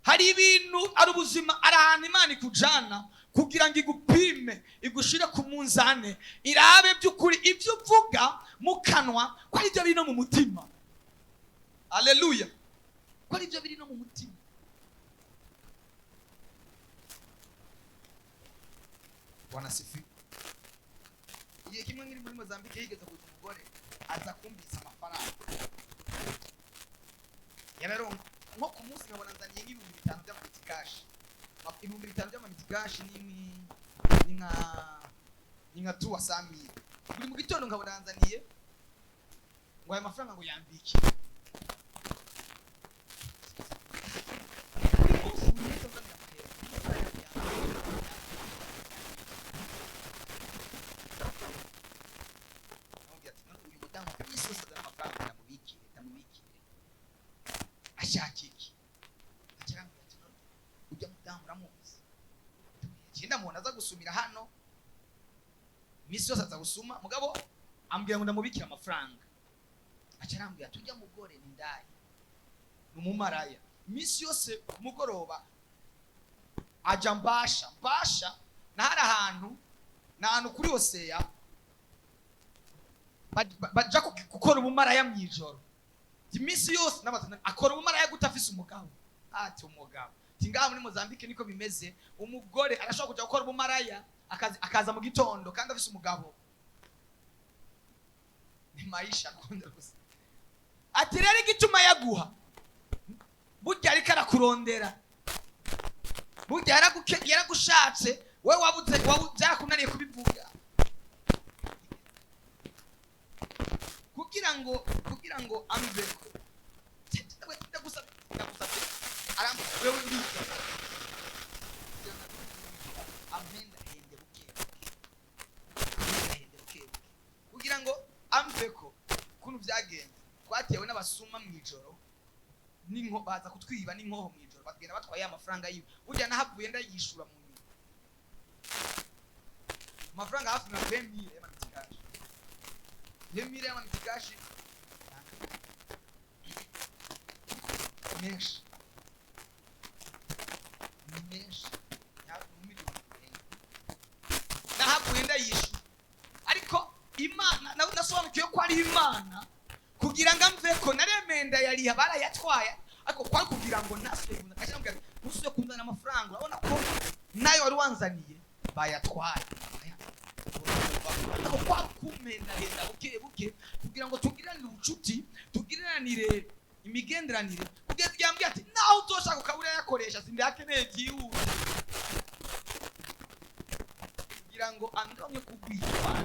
Hari ibintu ari ubuzima, ari ahantu Imana ikujana kugira ngo igupime, igushire ku munzane, irabe by'ukuri ibyo uvuga mu kanwa ko ari byo biri no mu mutima. Aleluya. Ko ari byo biri no mu mutima. Bwana asifiwe. Igihe kimwe nkiri muri Mozambique, yigeze kuza umugore aza kumbitsa amafaranga. Yararonka nko ku munsi nkabona nzaniye nk'ibihumbi 5 by'amametikashi. 5,000 by'amametikashi ni nka 300,000. Buri mu gitondo nkabona yanzaniye ngo ayo mafaranga ngo yambikire. Buri munsi, buri munsi anzanira amahera, amafaranga ngo yambikire. Aramubwira ati: "None uyu mudamu iminsi yose azana amafaranga, ndamubikire, ndamubikire, ashaka iki?" Aca arambwira ati: "None ujya mudamu uramuzi?" Ndamubwira, ndamubona aza gusumira hano iminsi yose, aza gusuma, mugabo ambwira ngo ndamubikire amafaranga. Aca arambwira ati: "Ujya mugore ni ndaya, ni umumaraya. Iminsi yose ku mugoroba aja mbasha mbasha nahari ahantu, ni ahantu kuri Hoseya baja gukora ubumaraya mw'ijoro iminsi yose." N'abatana akora ubumaraya gute afise umugabo? Ati: "Umugabo." Ati: "Ngaha muri Mozambique niko bimeze, umugore arashobora kuja gukora ubumaraya akaza mu gitondo kandi afise umugabo, ni maisha akunda gusa." Ati: "Rero igituma yaguha, burya ariko arakurondera, burya yaragushatse, wewe wabuze, byarakunaniye kubivuga kugira ngo amveko." Ndagusabye, ndagusabye. Arambwira: "Wewe uriga ampenda hende buke buke, hende buke buke kugira ngo amveko." Ukuntu byagenze, twatewe n'abasuma mw'ijoro n'inko, baza kutwiba n'inkoho mw'ijoro, bagenda batwaye amafaranga yiwe. Burya nahavuye ndayishura mu nyuma, amafaranga hafi nka 20,000 y'amamitikashi, 20,000 y'amamitikashi menshi, ni menshi, ni hafi mu miliyoni zirenga. Nahavuye ndayishura, ariko Imana nasobanukiwe ko ari Imana kugira ngo amve ko naremeye ndayariha. Barayatwaye, ariko kwari kugira ngo nasubiye kunzana. Aca arambwira ati: "Ntusubiye kunzana amafaranga, urabona ko nayo wari wanzaniye bayatwaye." Ariko kwari kumendahenda buke buke kugira ngo tugiranire ubucuti, tugiranire imigenderanire, kugeza igihe ambwiye ati: "Naho uzoshaka ukaba urayakoresha, sindayakeneye byihuse," kugira ngo andonke kugwitwara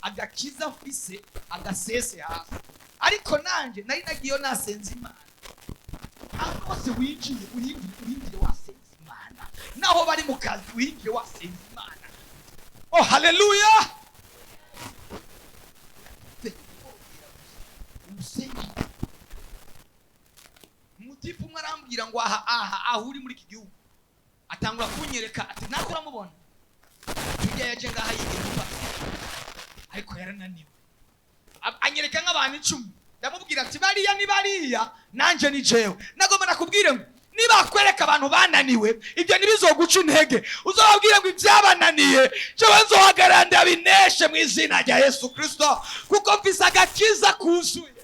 agakiza mfise agasese hasi. Ariko nanje nari nagiyeyo nasenze Imana. Ahantu hose winjiye, urinjire, urinjire wasenze Imana. Naho bari mu kazi, winjire wasenze Imana. Oh, haleluya! Umusenyi umutipe umwe arambwira ngo: "Aha, aha, aho uri muri iki gihugu." Atangura kunyereka ati: "Nako uramubona tujya, yaje ngaha yigira umupasiteri ariko yarananiwe." Anyereka nk'abantu 10. Ndamubwira ati: "Bariya ni bariya, nanje ni jewe." Nagomba nakubwire ngo nibakwereka abantu bananiwe, ibyo ntibizoguca intege. Uzobabwire ngo: "Ibyabananiye, jewe nzohagarara ndabineshe mu izina rya Yesu Kristo, kuko mfise agakiza kuzuye."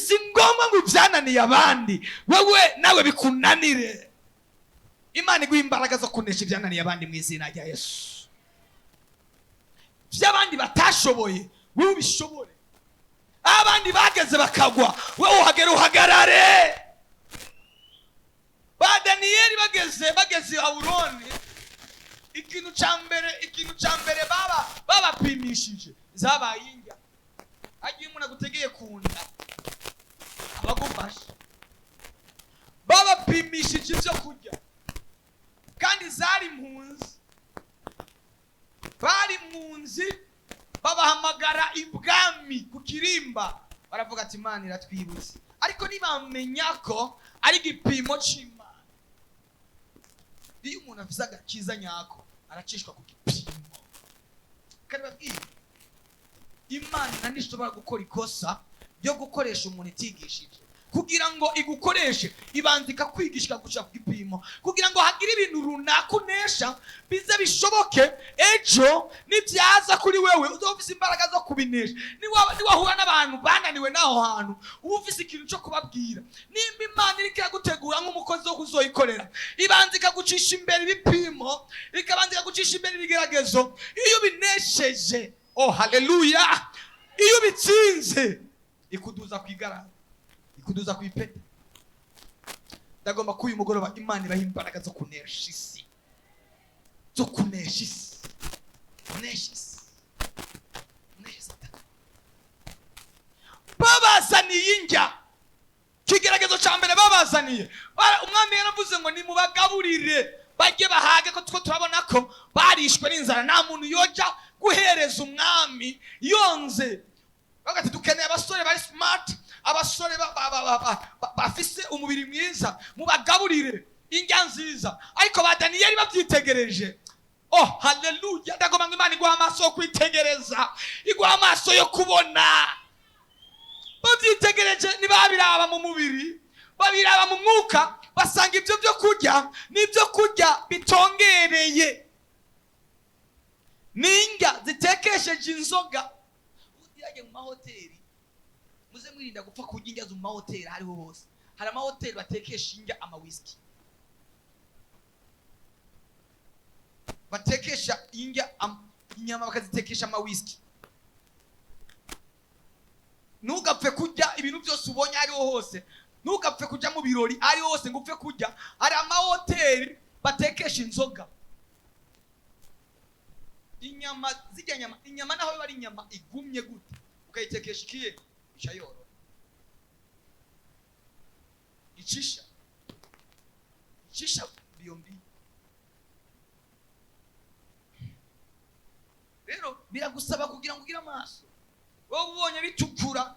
Si ngombwa ngo ibyananiye abandi wewe nawe bikunanire. Imana iguha imbaraga zo kunesha ibyananiye abandi mu izina rya Yesu. By'abandi batashoboye, wowe ubishobore. Aho abandi bageze bakagwa, wowe uhagere uhagarare. Ba Daniyeli bageze Babuloni, ikintu cya mbere baba babapimishije zabaye indya. Hagiye umuntu agutegeye ku nda abagufasha, babapimishije ibyo kurya, kandi zari impunzi, bari impunzi. Babahamagara ibwami ku kirimba, baravuga ati: "Imana iratwibutse." Ariko ntibamenya ko ari igipimo c'Imana. Iyo umuntu afise agakiza nyako, aracishwa ku gipimo. Kandi babwiye, Imana ntishobora gukora ikosa ryo gukoresha umuntu itigishije. Kugira ngo igukoreshe, ibanza ikakwigisha, ikagushira ku gipimo, kugira ngo hagire ibintu runaka unesha, bize bishoboke ejo nibyaza kuri wewe uzaba ufise imbaraga zo kubinesha. Niwahura n'abantu bananiwe n'aho hantu, uba ufise ikintu cyo kubabwira. Nimba Imana iriko iragutegura nk'umukozi wo kuzoyikorera, ibanza ikagucisha imbere ibipimo, ikabanza ikagucisha imbere ibigeragezo. Iyo ubinesheje, oh haleluya, iyo ubitsinze, ikuduza ku igarama, ikuduza ku ipeti. Ndagomba ko uyu mugoroba Imana ibaha imbaraga zo kunesha isi, zo kunesha isi. Muneshe isi, muneshe Satani. Babazaniye indya, ikigeragezo cya mbere babazaniye, umwami yaravuze ngo nimubagaburire bajye bahage, ko two turabona ko barishwe n'inzara, nta muntu yoja guhereza umwami yonze. Bavuga ati dukeneye abasore bari smart, abasore bafise umubiri mwiza, mubagaburire indya nziza. Ariko ba Daniyeli babyitegereje, oh haleluya, ndagomba ngo Imana iguha amaso yo kwitegereza, iguha amaso yo kubona. Babyitegereje, ntibabiraba mu mubiri, babiraba mu mwuka, basanga ibyo byo kurya n'ibyo kurya bitongereye, n'indya zitekesheje inzoga. Ugiye mu mahoteli, muze mwirinda gupfa kurya indya zo mu mahoteli aho ariho hose. Hari amahoteli batekesha indya amawisiki, batekesha indya inyama bakazitekesha amawisiki. Ntugapfe kurya ibintu byose ubonye aho ariho hose, ntugapfe kujya mu birori aho ariho hose ngo upfe kurya. Hari amahoteli batekesha inzoga inyama, zirya nyama, inyama naho biba ari inyama igumye gute, ukayitekesha ikiye ica yorora, icisha icisha biyombi. Rero biragusaba kugira ngo ugire amaso. Wowe ubonye bitukura,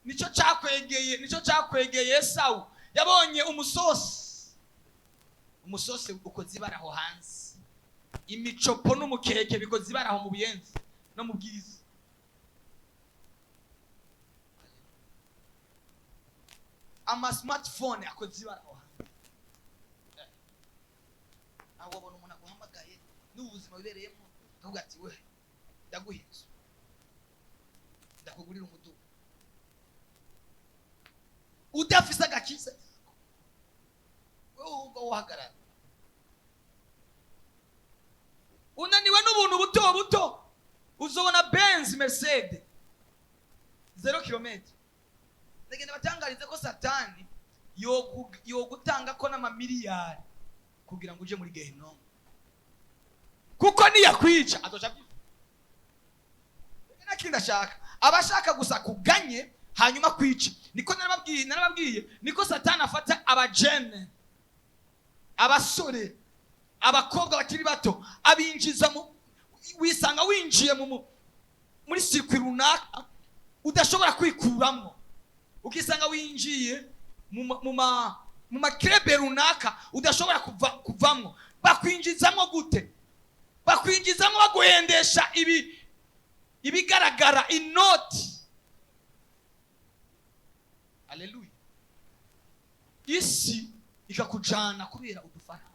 nicyo cyakwegeye, nicyo cyakwegeye Esawu. Yabonye umusosi, umusosi ukoze ibara aho hanze, imicopo n'umukeke bikoze ibara aho mu buyenzi no mu bwiza. Ama smartphone akoze ibara aho hanze. Aho wabona umuntu aguhamagaye n'ubuzima wibereyemo, akavuga ati we ndaguha inzu, ndakugurira umuduga, udafise agakiza wowe wumva wohagarara, unaniwe n'ubuntu buto buto. Uzobona Benz Mercedes 0 kilometre. Ndagenda batangarize ko Satani yogutanga ko n'amamiliyari kugira ngo uje muri gehinomu, kuko niyakwica azoca abyumva. Nakindi ashaka, abashaka gusa kuganye hanyuma kwica. Niko narababwiye, narababwiye niko Satani afata abajene, abasore, abakobwa bakiri bato, abinjiza mu, wisanga winjiye mu muri circuit runaka udashobora kwikuramo, ukisanga winjiye mu makrebe runaka udashobora kuvamwo. Bakwinjizamo gute? Bakwinjizamo baguhendesha ibigaragara, inoti. Haleluya. Isi ikakujana kubera udufaranga.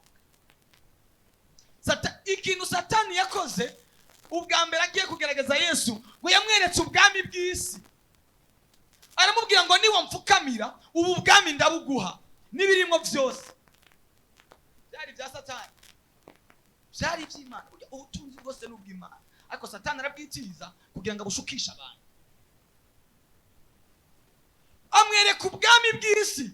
Ikintu Satani yakoze ubwa mbere agiye kugerageza Yesu, ngo yamweretse ubwami bw'isi, aramubwira ngo niba mfukamira ubu bwami ndabuguha n'ibirimo byose. Byari ibya Satani, byari iby'Imana. Burya ubutunzi bwose ni ubw'Imana, ariko Satani arabwitiza kugira ngo abushukishe abantu. Amwereka ubwami bw'isi,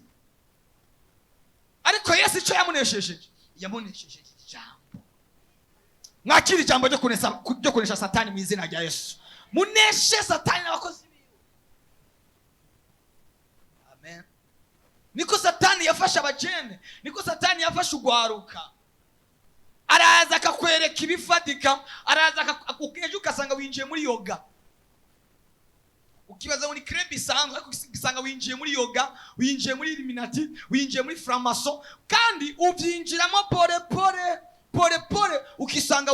ariko Yesu icyo yamuneshejeje, yamuneshejeje ijambo. Mwakira ijambo ryo kunesha Satani mu izina rya Yesu. Muneshe Satani n'abakozi biwe. Amen. Niko Satani yafashe abajene, niko Satani yafashe ugwaruka. Araza akakwereka ibifatika, araza ejo ugasanga winjiye muri yoga, ukibaza ngo ni club isanzwe, ariko ugasanga winjiye muri yoga, winjiye muri Illuminati, winjiye muri franc-maçon, kandi ubyinjiramo pole pole pole pole, ukisanga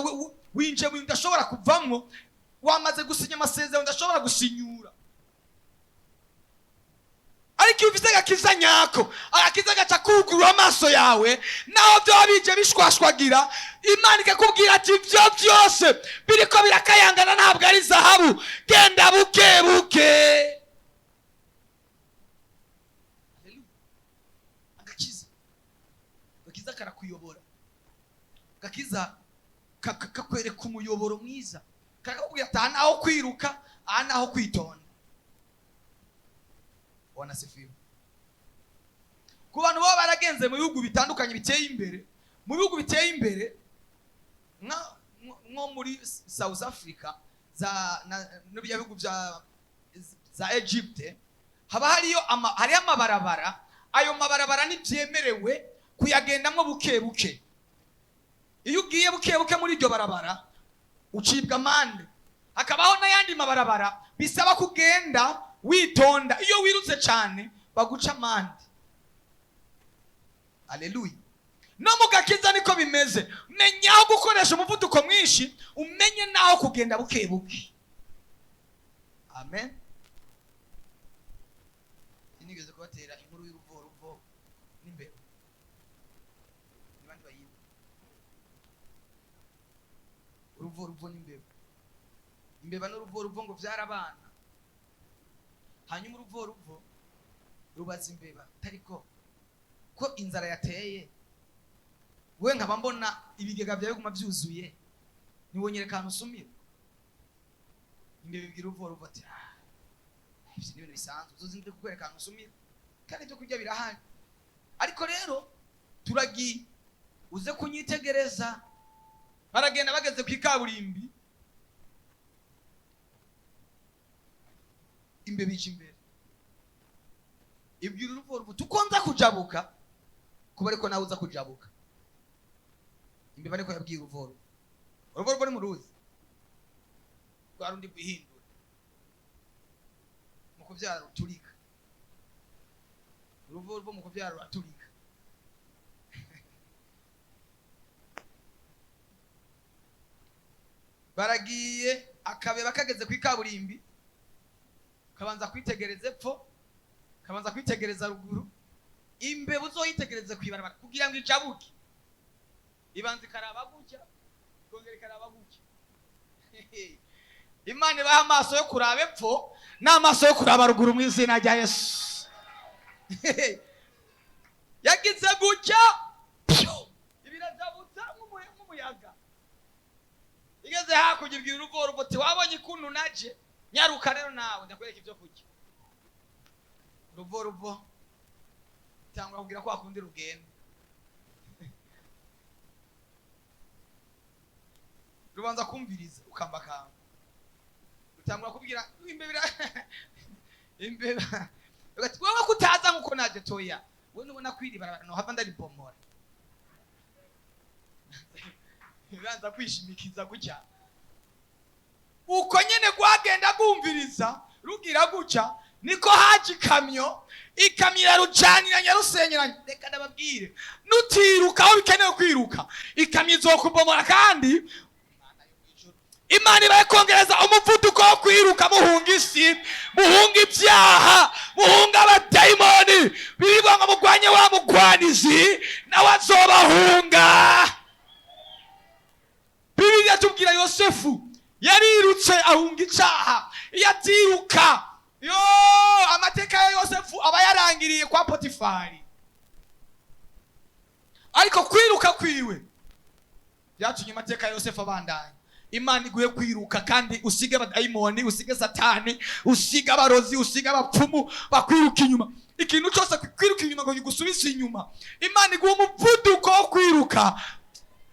winjiye mu bintu udashobora kuvamwo, wamaze gusinya amasezerano udashobora gusinyura. Ariko iyo ufise agakiza nyako, agakiza gaca kugurura amaso yawe, naho byoba bije bishwashwagira, Imana ikakubwira ati ibyo byose biriko birakayangana ntabwo ari zahabu, genda buke buke. Haleluya. Agakiza, agakiza karakuyobora, agakiza kakwereka umuyoboro mwiza, kakakubwira ati aha naho kwiruka, aha naho kwitonda. Bwana asifiwe. Ku bantu baba baragenze mu bihugu bitandukanye biteye imbere, mu bihugu biteye imbere, Nko muri South Africa za n'ibya bihugu bya za Egypte, haba hariyo hariyo amabarabara. Ayo mabarabara ntibyemerewe kuyagendamwo buke buke. Iyo ugiye buke buke muri iryo barabara, ucibwa amande. Hakabaho n'ayandi mabarabara bisaba kugenda witonda. Iyo wirutse cyane, baguca amande. Aleluya! No mu gakiza niko bimeze. Menya aho gukoresha umuvuduko mwinshi, umenye n'aho kugenda buke buke. Amen. Sinigeze kubatera inkuru y'uruvoruvo n'imbeba? Ni bandi bayiba uruvoruvo n'imbeba? Imbeba n'uruvoruvo ngo vyarabana. Hanyuma uruvoruvo rubaza imbeba, tariko ko inzara yateye, we nkaba mbona ibigega byawe biguma byuzuye, ntiwonyereka ahantu usumira? Imbeba ibwira uruvoruvo ati: "Ah, ibyo ni ibintu bisanzwe, uzoze ndi kukwereka ahantu usumira, kandi ibyo kurya birahari. Ariko rero turagiye, uze kunyitegereza." Baragenda, bageze ku ikaburimbi, imbeba ija imbere, ibwira uruvoruvo tuko nza kujabuka kuba, ariko nawe uza kujabuka. Imbeba ariko yabwiye uruvoruvo. Uruvoruvo ni muruzi rwa rundi rwihindura mu kubyara, ruturika. Uruvoruvo mu kubyara ruraturika. Baragiye, akabeba kageze ku ikaburimbi kabanza kwitegereza epfo, kabanza kwitegereza ruguru. Imbeba uzoyitegereze kw'ibarabara, kugira ngo ijabuke ibanza ikaraba gutya, ikongera ikaraba gutya. Imana ibaha amaso yo kuraba epfo n'amaso yo kuraba ruguru mu izina rya Yesu. Yagize gutya, pyu, ibirajabutsa nk'umuyaga. Igeze hakurya, ibwira uruvoruvo uti: "Wabonye ukuntu naje nyaruka? Rero nawe ndakwereka ibyo kurya." Uruvoruvo cyangwa kugira kwa kundi rugenda, rubanza kumviriza ukambakamba, rutangura kubwira imbeba. Imbeba ugati: "Wowe kutaza nkuko naje toya, we nubona kwiri barabara nohava ndaribomora." Ibanza kwishimikiza gutya. Uko nyene rwagenda rwumviriza, rugira gutya, niko haje ikamyo. Ikamyo irarucanira, nyarusenyeranye. Reka ndababwire, nutiruka aho bikenewe kwiruka, ikamyo izokubomora. Kandi Imana yo mw'ijuru, Imana ibaye kongereza umuvuduko wo kwiruka, muhunga isi, muhunga ibyaha, muhunga abadayimoni. Birirwa ngo mugwanye wa mugwanizi, nawe azobahunga. Bibiliya tubwira Yosefu yarirutse ahunga icaha. Iyo atiruka, yo amateka ya Yosefu aba yarangiriye kwa Potifari. Ariko kwiruka kwiwe byatumye amateka ya Yosefu abandanya. Imana iguhe kwiruka, kandi usige abadayimoni, usige Satani, usige abarozi, usige abapfumu bakwiruka inyuma, ikintu cyose kwiruka inyuma ngo kigusubize inyuma. Imana iguhe umuvuduko wo kwiruka.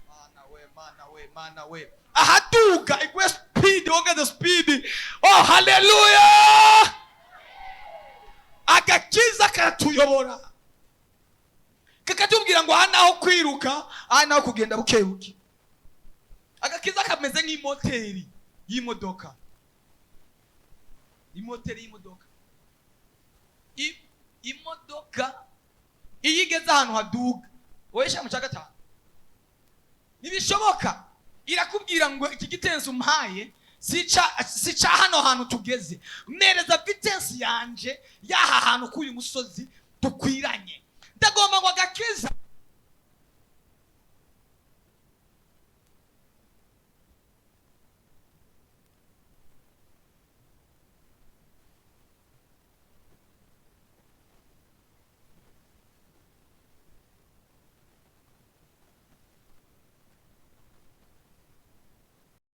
Mana we, Mana we, Mana we! Ahaduga iguhe speed, wongeze speed. Oh, haleluya! Agakiza karatuyobora, kakatubwira ngo aha naho kwiruka, aha naho kugenda buke buke. Agakiza kameze nk'imoteri y'imodoka. Imoteri y'imodoka, imodoka iyo igeze ahantu haduga, wowe shyira mu cya gatanu, ntibishoboka. Irakubwira ngo: "Iki gitensi umpaye si ca hano hantu tugeze, mpereza vitesse yanje y'aha hantu k'uyu musozi dukwiranye." Ndagomba ngo agakiza.